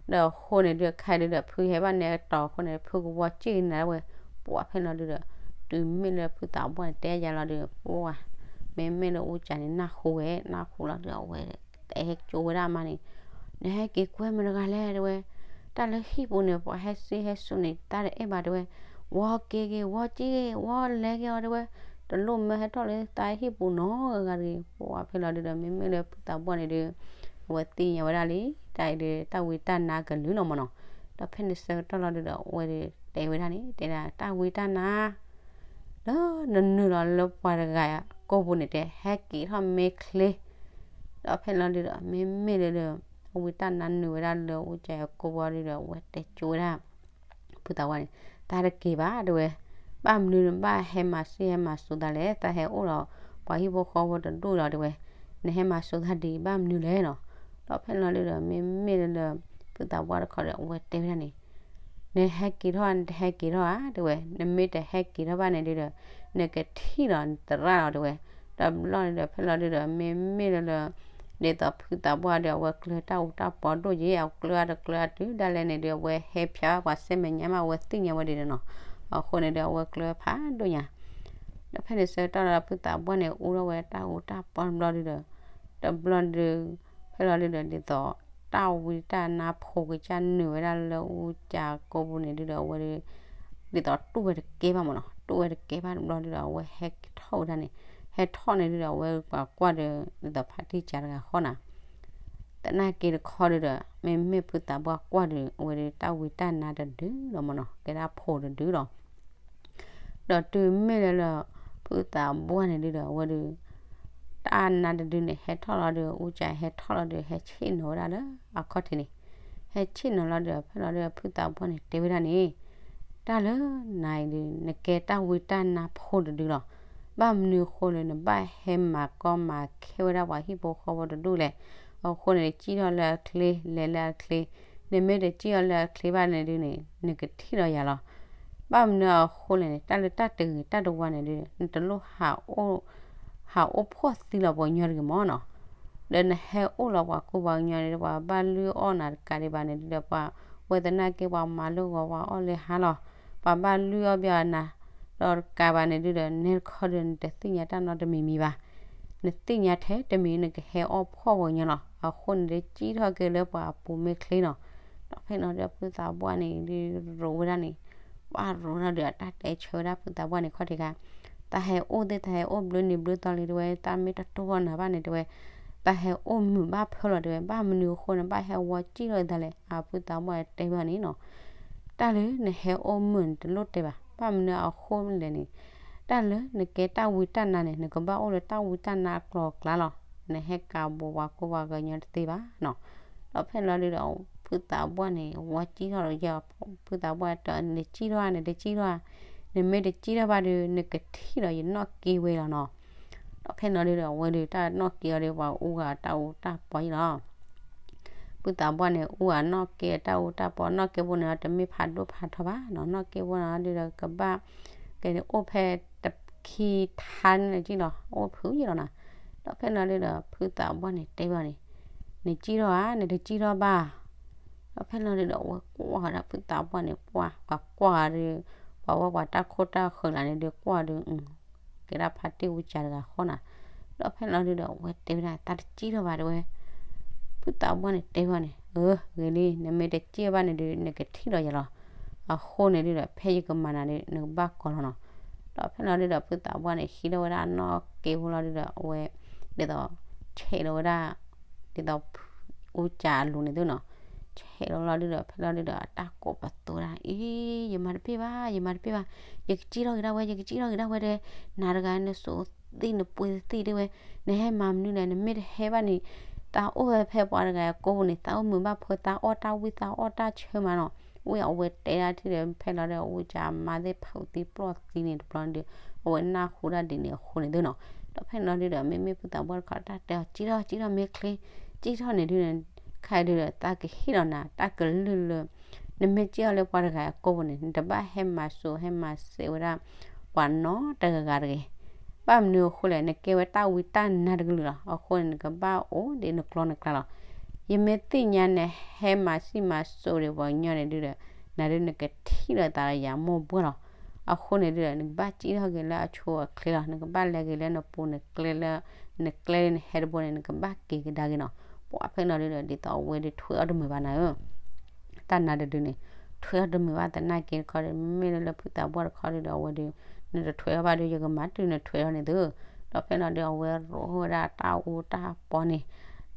ဒီးအဃိန့ၣ်ဒုး ခဲဒုးဒီး ဖုဟဲဘၣ်န့ၣ်အတီၤအဃိန့ၣ် ဖုကဝီၤစံၣ်နၤဝဲ, ပှၤဖဲလီၤဒုးဒီး တုၤမ့ၢ်လၢဖုသးပှၢ်န့ၣ် တဲယါလီၤဒုး ပှၤ မ့မ့ၢ်လၢအူကၠးန့ၣ် နၢ်ဟူဝဲ နၢ်ဟူလီၤဒုး အဝဲတဲကၠိဝဲဒၣ်အမါန့ၣ်, နဟဲက့ၤကွဲမတၤတဂၤလဲၣ် တဲဝဲ, တၢ်လၢဟံၣ်ပူၤန့ၣ် ပှၤဟဲစံဟဲစိၤန့ၣ် တၢ်တအဲၣ်ဘၣ်တဲဝဲ, ဝီက့ၤက့ၤ ဝီက့ၤက့ၤ ဝီလဲၤက့ၤအီၤတဲဝဲ, တလိၣ်မၢဟဲထီၣ်လၢတၢ်ဟံၣ်ပူၤနီတဂၤတဂ့ၤ, ပှၤဖဲလီၤဒုးဒီး မ့မ့ၢ်လၢဖုသးပှၢ်န့ၣ်ဒုး အဝဲသ့ၣ်ညါဝဲဒၣ်လံ, တၢ်အံၤဒုး တၢ်ဝံတၢ်နါကလုာ်လီၤမၢ်နီၤ, ဒီးဖဲန့ၣ်ဆၢကတီၢ်လီၤဒုးဒီး အဝဲဒုးတဲဝဲဒၣ်န့ၣ် တဲဒၣ်တၢ်ဝံတၢ်နါ လၢနနုာ်လီၤလၢပှၤတဂၤကိာ်ပူၤန့ၣ် တဲဟဲက့ၤထီၣ်မ့ၢ်ချ့, ဒီးဖဲလီၤဒုးဒီး မ့မ့ၢ်လၢ အဝံတၢ်နါနုာ်ဝဲဒၣ်လၢအူကၠးအကိာ်ပူၤဒုးဒီး အဝဲတဲကၠိဝဲဒၣ် ဖုသးပှၢ်န့ၣ်, တၢ်တက့ၤဘၣ်တဲဝဲ, ဘၣ်မနုၤနဘၣ်ဟဲမၤစံဟဲမၤစိၤသးလဲၣ်, တၢ်ဟဲအိၣ်ဒီး ပှၤဟံၣ်ဖိဃီဖိတဒူၣ်လီၤတဲဝဲ, နဟဲမၤစိၤသးဒ်အံၤ ဘၣ်မနုၤလဲၣ်နီၤ, ဒီးဖဲလီၤဒုးဒီး မ့မ့ၢ်လၢ ဖုသးပှၢ်တခီဒီး အဝဲတဲဝဲဒၣ်န့ၣ် နဟဲက့ၤထီၣ် နတဟဲက့ၤထီၣ်ဧါ တဲဝဲ, နမ့ၢ်တဟဲက့ၤထီၣ်ဘၣ်န့ၣ်ဒုးဒီး နကထံၣ်လီၤနသရၣ်လီၤတဲဝဲ, ဒီးဘျီန့ၣ်ဒီး ဖဲလီၤဒုးဒီး မ့မ့ၢ်လၢလၢ ဒ်သိးဖုသးပှၢ်ဒီး အဝဲကျၢၤတၢ်အူတၢ်ပီဒိၣ်က့ၤ အကျၢၤအတကျၢၤအတုၤဒၣ်လဲာ်န့ၣ်ဒီး အဝဲဟဲဖျါပှၤစဲမဲာ်ညါမး အဝဲသ့ၣ်ညါဝဲဒ်န့ၣ်နီၤ, အဃိန့ၣ်ဒီး အဝဲကျၢၤဖးဒိၣ်ညါ ဒီးဖဲန့ၣ်ဆၢကတီၢ်ဒီး ဖုသးပှၢ်န့ၣ် အူထီၣ်ဝဲတၢ်အူတၢ်ပီတဘျီဒုးဒီး တဘျီဒုး ဖဲလီၤဒုဒီး ဒ်သိး တၢ်ဝံတၢ်နါဖိကစၢ်နုာ်ဝဲဒၣ်လၢအူကၠးကိပူၤန့ၣ်ဒုဒီး အဝဲဒု ဒ်သိးတူၢ်ဝဲတကဲဘၣ်မ့ၢ်နီၤ, တူၢ်ဝဲတကဲဘၣ်တဘျီဒုဒီး အဝဲဟဲထီၣ်ဝဲဒၣ်န့ၣ်, ဟဲထီၣ်န့ၣ်ဒုဒီး အဝဲပှၤကွၢ်ဒီး ဒ်သိးဖါတံၢ်ကၠးတဂၤဃီနီၤ သနာ်က့တခီဒုဒီး မ့မ့ၢ်ဖုသးပှၢ်ကွၢ်ဒီး အဝဲဒုတၢ်ဝံတၢ်နါတဒုလီၤမ့ၢ်နီၤ, ကဲဒၣ်ဖိတဒုလီၤ. ဒီးတုၤမ့ၢ်လၢလၢ ဖုသးပှၢ်န့ၣ်ဒုဒီး အဝဲဒု တၢ်နါတဒုန့ၣ် ဟဲထီၣ်လီၤဒု အူကၠးဟဲထီၣ်လီၤဒု ဟဲဆ့ၣ်နီၤဝဲဒၣ်လၢအခီၣ်ထံးန့ၣ်, ဟဲဆ့ၣ်နီၤလီၤဒု ဖဲလီၤဒု ဖုသးပှၢ်န့ၣ် တဲဝဲဒၣ်န့ၣ် တၢ်လၢနၤအံၤဒု နကဲတၢ်ဝံတၢ်နါဖိတဒုလီၤ. ဘၣ်မနုၤအဃိလၢ နဘၣ်ဟဲမၤကီမၤခဲဝဲဒၣ်ပှၤဟံၣ်ဖိဃီဖိတဒူၣ်လဲၣ်. အဃိန့ၣ် စံၣ်ထီၣ်လၢအချ့ လဲၤလၢအချ့, နမ့ၢ်တစံၣ်ထီၣ်လၢအချ့ဘၣ်န့ၣ်ဒုန့ၣ် နကထံၣ်ဒီးယၤလီၤ. ဘၣ်မနုၤအဃိလဲၣ်န့ၣ် တၢ်လၢတၢ်တဂ့ၤတၢ်တဝါန့ၣ်ဒု နတလိၣ်ဟးအိၣ် ဟးအိၣ်ဖှီၣ်သံလီၤပှၤကညီတဂ့ၤမ့ၢ်နီၤ. ဒီးနဟဲအိၣ်လီၤပှၤကိပှၤကညီန့ၣ်ဒီး ပှၤဘၣ်လုၢ်အီၣ်နၤတကးဒံးဘၣ်န့ၣ်ဒုဒီး ပှၤဝဲသနာ်က့ ပှၤမၤလၢဂီၤ ပှၤအီၣ်လၢဟါလီၤ. ပှၤဘၣ်လုၢ်အီၣ်ဘၣ်နၤ ဒီးတကးဘၣ်န့ၣ်ဒုဒီး နဲတခီဒု နတသ့ၣ်ညါတၢ်နီတမံၤမံၤဘၣ်. နသ့ၣ်ညါထဲတမံၤ နကဟဲအိၣ်ဖှီၣ်ပှၤကညီလီၤ. အဃိန့ၣ်ဒု စံၣ်ထီၣ်က့ၤလၢပှၤအပူၤမ့ၢ်ချ့နီၤ. ဒီးဖဲန့ၣ်ဒု ဖုသးပှၢ်န့ၣ်ဒု ရိးဝဲဒၣ်န့ၣ် ပှၢ်ရိးထီၣ်ဒု အတၢ်တဲဆၢဝဲဒၣ်ဖုသးပှၢ်န့ၣ်ခီၣ်ထံးခါ, တၢ်ဟဲအိၣ်သ့ၣ် တၢ်ဟဲအိၣ်ဘျုးနံၤဘျုးသီလံတဲဝဲ, တၢ်မ့ၢ်တတိၢ်အီၣ်နၤဘၣ်န့ၣ်တဲဝဲ, တၢ်ဟဲအိၣ်မုာ်ဘၣ်ဖၢလီၤတဲဝဲ, ဘၣ်မနုၤအဃိန့ၣ် ဘၣ်ဟဲဝီစံၣ်ထီၣ်အသးလဲၣ်. အဖုသးပှၢ်တဲဘၣ်န့ၣ်နီၤ, တၢ်လၢနဟဲအိၣ်မုာ်န့ၣ် တလိၣ်တဲဘၣ်. ဘၣ်မနုၤအဃိလဲၣ်န့ၣ်, တၢ်လၢနကဲတၢ်ဝံတၢ်နါန့ၣ် နကဘၣ်အိၣ်လၢတၢ်ဝံတၢ်နါအကျိၤအကျဲလီၤ. နဟဲကးဘူးပှၤကိပှၤကညီတသ့ဘၣ်နီၤ. ဒီးဖဲန့ၣ်လီၤဒုဒီး ဖုသးပှၢ်န့ၣ် ဝီစံၣ်ထီၣ်ဒီးယဲ ဖုသးပှၢ်တဲ နစံၣ်ထီၣ်ဧါ နတစံၣ်ထီၣ်ဧါ, နမ့ၢ်တစံၣ်ထီၣ်ဘၣ်ဒီး နကထံၣ်ဒီးယနီၣ်က့ဝဲလီၤနီၤ. ဒီးဖဲန့ၣ်လီၤဒုဒီး အဝဲဒုးတၢ်နီၣ်က့အီၤဒီး ပှၤအူဂၤတၢ်အူတၢ်ပီယံလီၤ. ဖုသးပှၢ်န့ၣ် အူဂၤနီၣ်က့အတၢ်အူတၢ်ပီ, နီၣ်က့ဖိန့ၣ် တမ့ၢ်ဖးဒိၣ်ဖးထီဘၣ်နီၤ, နီၣ်က့ဖိန့ၣ်ဒုဒီး ကဘၣ် ကအိၣ်ဖဲတခံထါန့ၣ်လီၤ, အိၣ်ဖုးယံလီၤနီၤ. ဒီးဖဲန့ၣ်လီၤဒုဒီး ဖုသးပှၢ်န့ၣ်တဲဘၣ်န့ၣ်, နစံၣ်ထီၣ်ဧါ နတစံၣ်ထီၣ်ဘၣ်. ဒီးဖဲန့ၣ်လီၤဒုဒီး အဝဲကွၢ်ဝဲဒၣ်ဖုသးပှၢ်န့ၣ် ပှၤ ပှၤကွၢ်ဝဲဒုး ပှၤဝဲပှၤတၢ်ခိၣ်တၢ်ဃၢၤလၢန့ၣ်ဒုး ကွၢ်ဒုး ကဲဒၣ်ဖါတံၢ်အူကၠးတဂၤဃီနီၤ. ဒီးဖဲန့ၣ်လီၤဒုဒီး အဝဲတဲဝဲဒၣ် တၢ်တစံၣ်ထီၣ်ဘၣ်တဲဝဲ ဖုသးပှၢ်န့ၣ်တဲဘၣ်န့ၣ်, အၢ ဂ့ၤလံ, နမ့ၢ်တစံၣ်ဘၣ်န့ၣ်ဒုး နကထံၣ်ဒီးယၤလီၤ. အဃိန့ၣ်ဒုဒီး ဖဲယကမၤနၤဒုး နကဘၣ်ကိးလီၤနီၤ. ဒီးဖဲန့ၣ်လီၤဒုဒီး ဖုသးပှၢ်န့ၣ် ဟံးထီၣ်ဝဲဒၣ်နီၣ်က့ဖိလီၤဒုဒီး အဝဲ ဒ်သိး ဆဲးလီၤဝဲဒၣ် ဒ်သိး အူကၠးအလိၤန့ၣ်သုနီၤ, ဆဲးလီၤလီၤဒုဒီး ဖဲလီၤဒုဒီး အတၢ်ကိးပသူဒၣ်, အံၤ ယမၤတပ့ၢ်ဘၣ်, ယမၤတပ့ၢ်ဘၣ်, ယကစံၣ်ထီၣ်က့ၤဒၣ်ဝဲ, ယကစံၣ်ထီၣ်က့ၤဒၣ်ဝဲတဲ, နၤတဂၤနစိၤသ့ၣ်နပှ့ၤသ့ၣ်တဲဝဲ, နဟဲမၤမနုၤလဲၣ်, နမ့ၢ်တဟဲဘၣ်န့ၣ် သးအိၣ်ဝဲဖဲပှၤတဂၤအကိာ်ပူၤန့ၣ် သးအိၣ်မုာ်ဘၣ်ဖၢ သးအီၣ်တၢ်ဝံၣ် သးအီၣ်တၢ်ဆၢမးနီၤ. ဝဲအဝဲတဲဒၣ်ထံၣ်ဒီး ဖဲလီၤဒီး အူကၠးမါသ့ၣ်ဖးသံပျီၢ်သံန့ၣ်တဘျီဒုး အဝဲနၢ်ဟူဒၣ်ဒ်န့ၣ်အဃိန့ၣ်သုနီၤ. ဒီးဖဲန့ၣ်လီၤဒုဒီး မ့မ့ၢ်ဖုသးပှၢ်တခီ တၢ်တဲအီၤ စံၣ်ထီၣ် စံၣ်ထီၣ်မ့ၢ်ချ့, စံၣ်ထီၣ်န့ၣ်ဒုန့ၣ် ခဲဒုဒီး သးကဟ့ၣ်လီၤနၤ တၢ်ကလုၢ်လၢ နမ့ၢ်စံၣ်ထီၣ်လၢပှၤတဂၤအကိာ်ပူၤန့ၣ် နတဘၣ်ဟဲမၤစိးဟဲမၤစဲးဝဲဒၣ် ပှၤနီတဂၤဂၤတဂ့ၤ. ဘၣ်မနုၤအဃိလဲၣ် နကဲဝဲတၢ်ဝံတၢ်နါတကလုာ်လီၤ. အဃိန့ၣ် နကဘၣ်အိၣ်ဒ်နကျီနကျါလီၤ. ယမ့ၢ်သ့ၣ်ညါနဟဲမၤစံၣ်မၤစိးဒီးပှၤကညီန့ၣ်ဒုဒီး နၤဒုနကထံၣ်ဒီးသးဒီးယၤမိၢ်ပှၢ်လီၤ. အဃိန့ၣ်ဒုဒီး နကဘၣ်စံၣ်ထီၣ်က့ၤလၢအဆိအချ့လီၤ. နကဘၣ်လဲၤက့ၤလၢနပူၤနကျဲလၢ နကျဲလၢနဟဲတဘိန့ၣ် နကဘၣ်က့ၤကဒါက့ၤနီၤ. ပှၤဖဲန့ၣ်လီၤဒုဒီး ဒ်သိးအဝဲဒုးထွဲအီၣ်တမုာ်ဘၣ်နၤဧၢ တၢ်နါတဒုန့ၣ် ထွဲအီၣ်တမုာ်ဘၣ်သနာ်က့တခီဒီး မ့မ့ၢ်လၢလၢဖုသးပှၢ်တခီဒုဒီး အဝဲဒုး နတထွဲအီၣ်ဘၣ်ဒုး ယကမၤတုၤနထွဲအီၣ်န့ၣ်သု. ဒီးဖဲန့ၣ်လီၤဒုး အဝဲရိးဝဲဒၣ်တၢ်အူတၢ်ပီန့ၣ်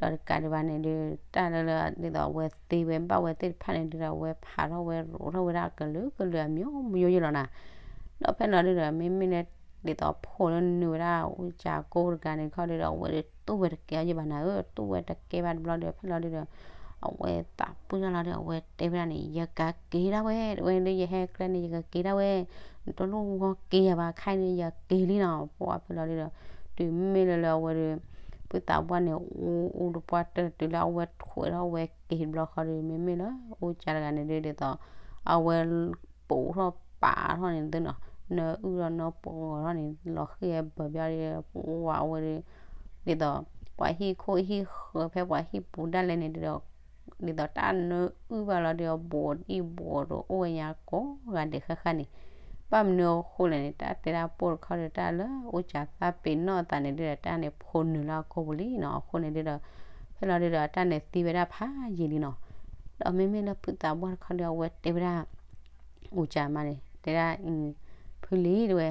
ဒီးတကးဒံးဘၣ်န့ၣ်ဒုး တၢ်လၢလၢ ဒ်သိးအဝဲသ့ဝဲဘၣ်ဝဲသ့ၣ်တဖၣ်န့ၣ်ဒုးဒီး အဝဲဖးထီၣ်ဝဲရိးထီၣ်ဝဲဒၣ်ကလုာ်ကလုာ်အမျိုးမျိုးယဲလီၤနၤ. ဒီးဖဲန့ၣ်လီၤဒုးဒီး မ့မ့ၢ်လၢ ဒ်သိးဖိလၢနုာ်ဝဲဒၣ်အူကၠးကိတဂၤန့ၣ်တခီဒုးဒီး အဝဲဒုးတူၢ်ဝဲတကဲအီၤယဲဘၣ်နၤဧၢ, တူၢ်ဝဲတကဲဘၣ်တဘျီဒီး ဖဲလီၤဒုးဒီး အဝဲသးပှၢ်တၢ်လီၤဒီး အဝဲတဲဝဲဒၣ်န့ၣ် ယကက့ၤဒၣ်ဝဲ ဝဲဒုး ယဟဲကျဲန့ၣ် ယကက့ၤဒၣ်ဝဲ, နတလိၣ်ဝီက့ၤယၤဘၣ် ခဲအံၤန့ၣ် ယက့ၤလံနီၤ. ပှၤဖဲလီၤဒုးဒီး တုၤမ့ၢ်လၢလၢအဝဲဒုး ဖုသးပှၢ်န့ၣ် အူအူတပှၢ်တၢၢ်တုၤလၢအဝဲထွဲထီၣ်ဝဲက့ၤတဘျီဃီဒုး မ့မ့ၢ်လၢအူကၠးတဂၤန့ၣ်ဒုး ဒ်သိး အဝဲ ပိာ်ထီၣ်ပာ်ထီၣ်န့ၣ်သုနီၤ, နအုၣ်ဒီးနပိာ်ဂီၤထီၣ်န့ၣ် လီၤဃံၢ်ဝဲဘၢဘၣ်ဒီး ပှၤအဝဲဒုး ဒ်သိး ပှၤဟံၣ်ခိၣ်ဟံၣ်ဃၢၤဖဲပှၤဟံၣ်ပူၤဒၣ်လဲာ်န့ၣ်ဒုးဒီး ဒ်သိးတၢ်နၢအုၣ်ဘၣ်လီၤဒုး အဘူးဒံးဘူးဒီးအိၣ်ဝဲညါကိးဂၤဒဲးဃၣ်ဃၣ်န့ၣ်, ဘၣ်မနုၤအဃိလဲၣ်န့ၣ် တၢ်တဲဒၣ်ပိၢ်တခီဒုး တၢ်လၢအူကၠးသးပ့ၤနီၣ်အသးန့ၣ်ဒုးဒီး တၢ်န့ၣ်ဖိနုာ်လၢအကိာ်ပူၤလံနီၤ. အဃိန့ၣ်ဒုးဒီး ဖဲလီၤဒုဒီး တၢ်န့ၣ်သံဝဲဒၣ်ဖးယံာ်လံနီၤ. ဒီးမ့မ့ၢ်လၢဖုသးပှၢ်တခီဒီး အဝဲတဲဝဲဒၣ် အူကၠးမါန့ၣ် တဲဒၣ် ဖုလံတဲဝဲ,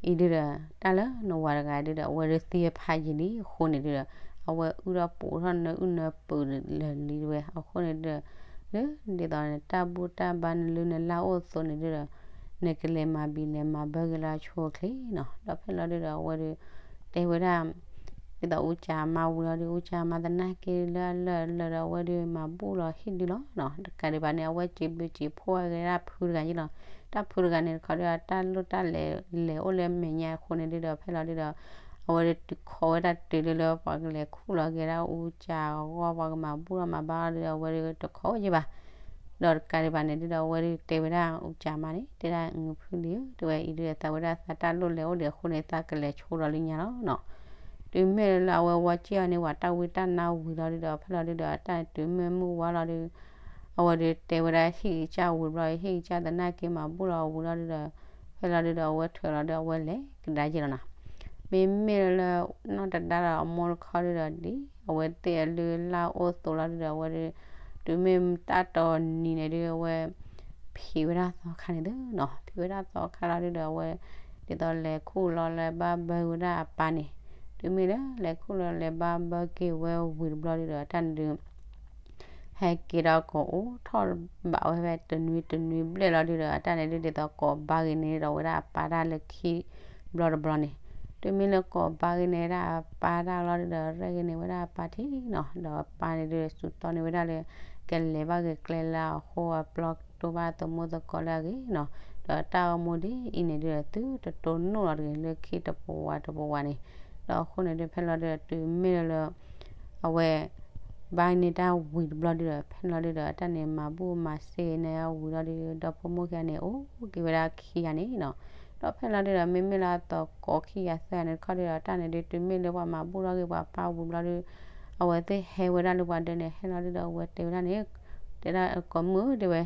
အံၤဒုဒီး တၢ်လၢနဝၤတဂၤဒုဒီး အဝဲဒုးသံဖးယံာ်လံအဃိန့ၣ်ဒုဒီး အဝဲအုၣ်ထီၣ်ပူၤထီၣ်နၢအုၣ်နၢပူၤလၢာ်လံတဲဝဲ. အဃိန့ၣ်ဒုဒီး လၢဒ်သိးန့ၣ် တၢ်ဘူၣ်တၢ်ဘါနလၢနလၢအိၣ်အသိးန့ၣ်ဒုဒီး နကလဲၤမၤဘံၤလဲၤမၤဘၢက့ၤလၢအဆိအချ့နီၤ. ဒီးဖဲလီၤဒုဒီး အဝဲဒုးတဲဝဲဒၣ် ဒ်သိးအူကၠးမါဝံၤလီၤဒုး အူကၠးမါသနာ်က့လၢအလၢာ်လၢာ်ဒီး အဝဲဒုးမၤဘူၣ်လီၤဟံၣ်ဒုလီၤနီၤ. တကးဒံးဘၣ်န့ၣ် အဝဲစံးဘျုးစံးဖှိၣ်ဝဲဒၣ်ဖုတဂၤယ့ၢ်လီၤ. တၢ်ဖုတဂၤန့ၣ်တခီဒီး တၢ်လိၣ်တၢ်လဲၤလဲၤအိၣ်လၢမဲာ်ညါအဃိန့ၣ်ဒုဒီး ဖဲလီၤဒုဒီး အဝဲဒုးတုၤခိးဝဲဒၣ်တုၤလၢလၢပှၤကလဲၤခူၣ်လီၤက့ၤဒၣ်အူကၠးအဂီၢ် ပှၤကမၤဘူၣ်ထီၣ်မၤဘါအီၤဒုဒီး အဝဲဒုးတခိးယ့ၢ်ဘၣ်. ဒီးတကးဒံးဘၣ်န့ၣ်ဒုဒီး အဝဲဒုးတဲဝဲဒၣ်အူကၠးမါန့ၣ် တဲဒၣ် ဖုလံဧၢ တဲဝဲ အံၤဒုဒီး သးဝဲဒၣ်သးတၢ်လိၣ်လဲၤအိၣ်ဒံးအဃိန့ၣ် သးကလဲၤဆိဒီးလၢညါလီၤနီၤ. တုၤမ့ၢ်လၢအဝဲဝီစံၣ်အီၤန့ၣ် ပှၤတၢ်ဝံတၢ်နါဝံၤလီၤဒုဒီး ဖဲလီၤဒုဒီး တၢ်တုၤမ့ၢ်မုၢ်ဝါလီၤဒု အဝဲဒုးတဲဝဲဒၣ်ဟံၣ်ကစၢ်ဝံၤဘျီ ဟံၣ်ကစၢ်သနာ်က့မၤဘူၣ်လီၤဝံၤလီၤဒုဒီး ဖဲလီၤဒုဒီး အဝဲထွဲလီၤဒု အဝဲလဲၤကဒါယ့ၢ်လီၤနီၤ. မ့မ့ၢ်လၢနီၢ်တဒါဒီးအမိၢ်တခီဒုဒီး ဒ်အဝဲသ့ၣ်အလုၢ်အလၢ်အိၣ်အသိးလီၤဒုဒီး အဝဲဒုး တုၤမ့ၢ်တၢ်တီနံၤန့ၣ်ဒု အဝဲ ဖံးဝဲဒၣ်သီခါန့ၣ်သုနီၤ. ဖံးဝဲဒၣ်သီခါလီၤဒုဒီး အဝဲ ဒ်သိးလဲၤခူၣ်လီၤလဲၤဘါဘၢက့ၤဝဲဒၣ်အပၢ်န့ၣ် တုၤမ့ၢ်လၢလဲၤခူၣ်လီၤလဲၤဘါဘၢက့ၤဝဲဝံၤတဘျီဒုဒီး တၢ်န့ၣ်ဒု ဟဲက့ၤဒီးကိးအိၣ်ထီၣ်ဘးဝဲဖဲတနွံတနွံဘျဲၣ်လီၤဒုဒီး တၢ်န့ၣ်ဒု ဒ်သိးကိးဘါက့ၤန့ၢ်ဒီးဝဲဒၣ်အပၢ်တၢ်လၢခံဘျီတဘျီန့ၣ် တုၤမ့ၢ်လၢကိးဘါက့ၤန့ၢ်ဝဲဒၣ်အပၢ်တၢ်လီၤဒုဒီး ရဲၣ်က့ၤန့ၢ်ဝဲဒၣ်အပၢ်ထံနီၤ. ဒီးအပၢ်န့ၣ်ဒု စူးတီန့ၢ်ဝဲဒၣ်လၢ ကလဲၤဘၣ်ဂ့ၤကျဲလၢအဃိအပျီကတိၢ်ဘၣ်သမူသကိးလၢအဂ့ၤနီၤ. ဒီးတၢ်အိၣ်မူဒ်အံၤန့ၣ်ဒုဒီး သုတတိၢ်နီၣ်လီၤတဂ့ၤလၢခံတပဝးတပဝးန့ၣ်. ဒီးအဃိန့ၣ်ဒု ဖဲလီၤဒုဒီး တုၤမ့ၢ်လၢလၢ အဝဲ ဘါန့ၢ်တၢ်ဝံၤတဘျီဒုဒီး ဖဲလီၤဒုဒီး တၢ်န့ၣ်မၤဘူၣ်မၤစ့န့ၣ်ဝံၤလီၤဒု ဒီဖိမိၢ်ခံဂၤန့ၣ် အိၣ်က့ၤဝဲဒၣ်ခံဂၤန့ၣ်နီၤ. ဒီးဖဲလီၤဒုဒီး မ့မ့ၢ်လၢအသကိးခံဂၤသၢဂၤန့ၣ်တခီဒုဒီး တၢ်န့ၣ်ဒု တုၤမ့ၢ်လၢပှၤမၤဘူၣ်ထီၣ်က့ၤပှၤပၢ်ဝံၤဘျီဒု အဝဲသ့ၣ်ဟဲဝဲဒၣ်လၢပှၤဒၢးန့ၣ် ဟဲလီၤဒုဒီး အဝဲတဲဝဲဒၣ်န့ၣ် တဲဒၣ်ကိးမုၢ်ဧၢ တဲဝဲ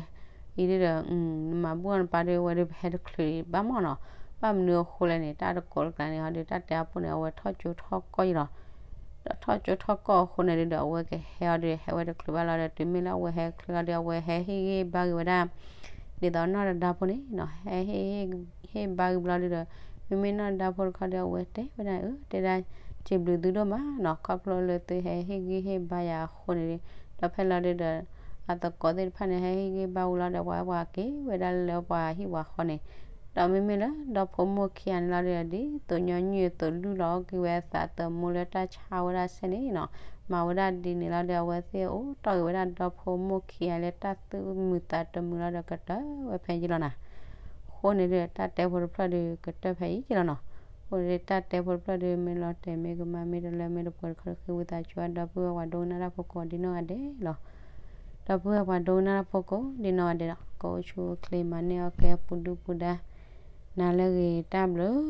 အံၤဒုဒီး နမၤဘူၣ်အီၤနပၢ်ဒု အဝဲဒု ပဟဲတချုးဘၣ်မၢ်နီၤ. ဘၣ်မနုၤအဃိလဲၣ်န့ၣ် တၢ်တကိးတကျါန့ၣ် ဟီဒု တၢ်တဲအပူၤန့ၣ် အဝဲထီၣ်ကၠိထီၣ်ကီၢ်ယ့ၢ်လီၤ. ဒီးထီၣ်ကၠိထီၣ်ကီၢ်အဃိန့ၣ်ဒုဒီး အဝဲကဟဲအီၤဒု ဟဲဝဲတချုးဘၣ်လီၤဒီး တုၤမ့ၢ်လၢအဝဲဟဲချုးလီၤဒု အဝဲဟဲဟ့ၣ်ဂံၢ်ဘါက့ၤဝဲဒၣ် ဒ်သိးနီၢ်တဒါဖိန့ၣ်နီၤ ဟဲဟ့ၣ်ဂံၢ်ဟ့ၣ်ဘါက့ၤဘျီဒုဒီး မ့မ့ၢ်နီၢ်တဒါဖိတခီဒီး အဝဲတဲဝဲဒၣ် အၢ တဲဒၣ် စံးဘျုးသုဒိၣ်မးနီၤ ခီဖျိလၢသုဟဲဟ့ၣ်ဂံၢ်ဟ့ၣ်ဘါယၤအဃိန့ၣ်ဒု ဒီးဖဲလီၤဒုဒီး အသကိးသ့ၣ်တဖၣ်န့ၣ် ဟဲဟ့ၣ်ဂံၢ်ဘါဝံၤလီၤဒီး ပှၤပှၤက့ၤဝဲဒၣ်လၢပှၤဟံၣ်ပှၤဃီန့ၣ် ဒီးမ့မ့ၢ်လၢဒီဖိမိၢ်ခံဂၤန့ၣ်လီၤဒုဒီး ဒ်သိးညီနုၢ်အသိး လုၢ်လီၤအီၣ်က့ၤဝဲအသးသမူလၢတၢ်ဆါဝဲဒၣ်စဲန့ၣ်နီၤ မၤဝဲဒၣ်ဒ်န့ၣ်လီၤဒီး အဝဲသ့ၣ်အိၣ်တီၢ်က့ၤဝဲဒၣ်ဒီဖိမိၢ်ခံဂၤလၢတၢ်သူၣ်မုာ်သးတမုာ်လီၤဒီး ကတၢၢ်ဝဲဖဲယ့ၢ်လီၤနီၤ. အဃိန့ၣ်ဒုဒီး တၢ်တဲဖိတဖျၢၣ်ဒု ကတၢၢ်ဖဲအံၤယ့ၢ်လီၤနီၤ. အဃိန့ၣ်ဒု တၢ်တဲဖိတဖျၢၣ်ဒု မ့ၢ်လီၤတဲာ်မ့ၢ်ကမၣ်မ့ၢ်တလၢမ့ၢ်တပှဲၤတခီ ဃ့ဝံသးစူၤ ဒီပုၢ်ဝဲၢ်ပှၤဒိကနၣ်တၢ်ဖိကိးဒ်နီၢ်ဂၤဒဲးလီၤ. ဒီပုၢ်ဝဲၢ်ပှၤဒိကနၣ်တၢ်ဖိကိးဒ်နီၢ်ဂၤဒဲးလီၤ. ကအိၣ်ဆူၣ်အိၣ်ချ့ မၤန့ၢ်အီၣ်ကဲပူၤဒုၣ်ပူၤဒါ နၤလၢအဂ့ၤ တၢ်ဘျုး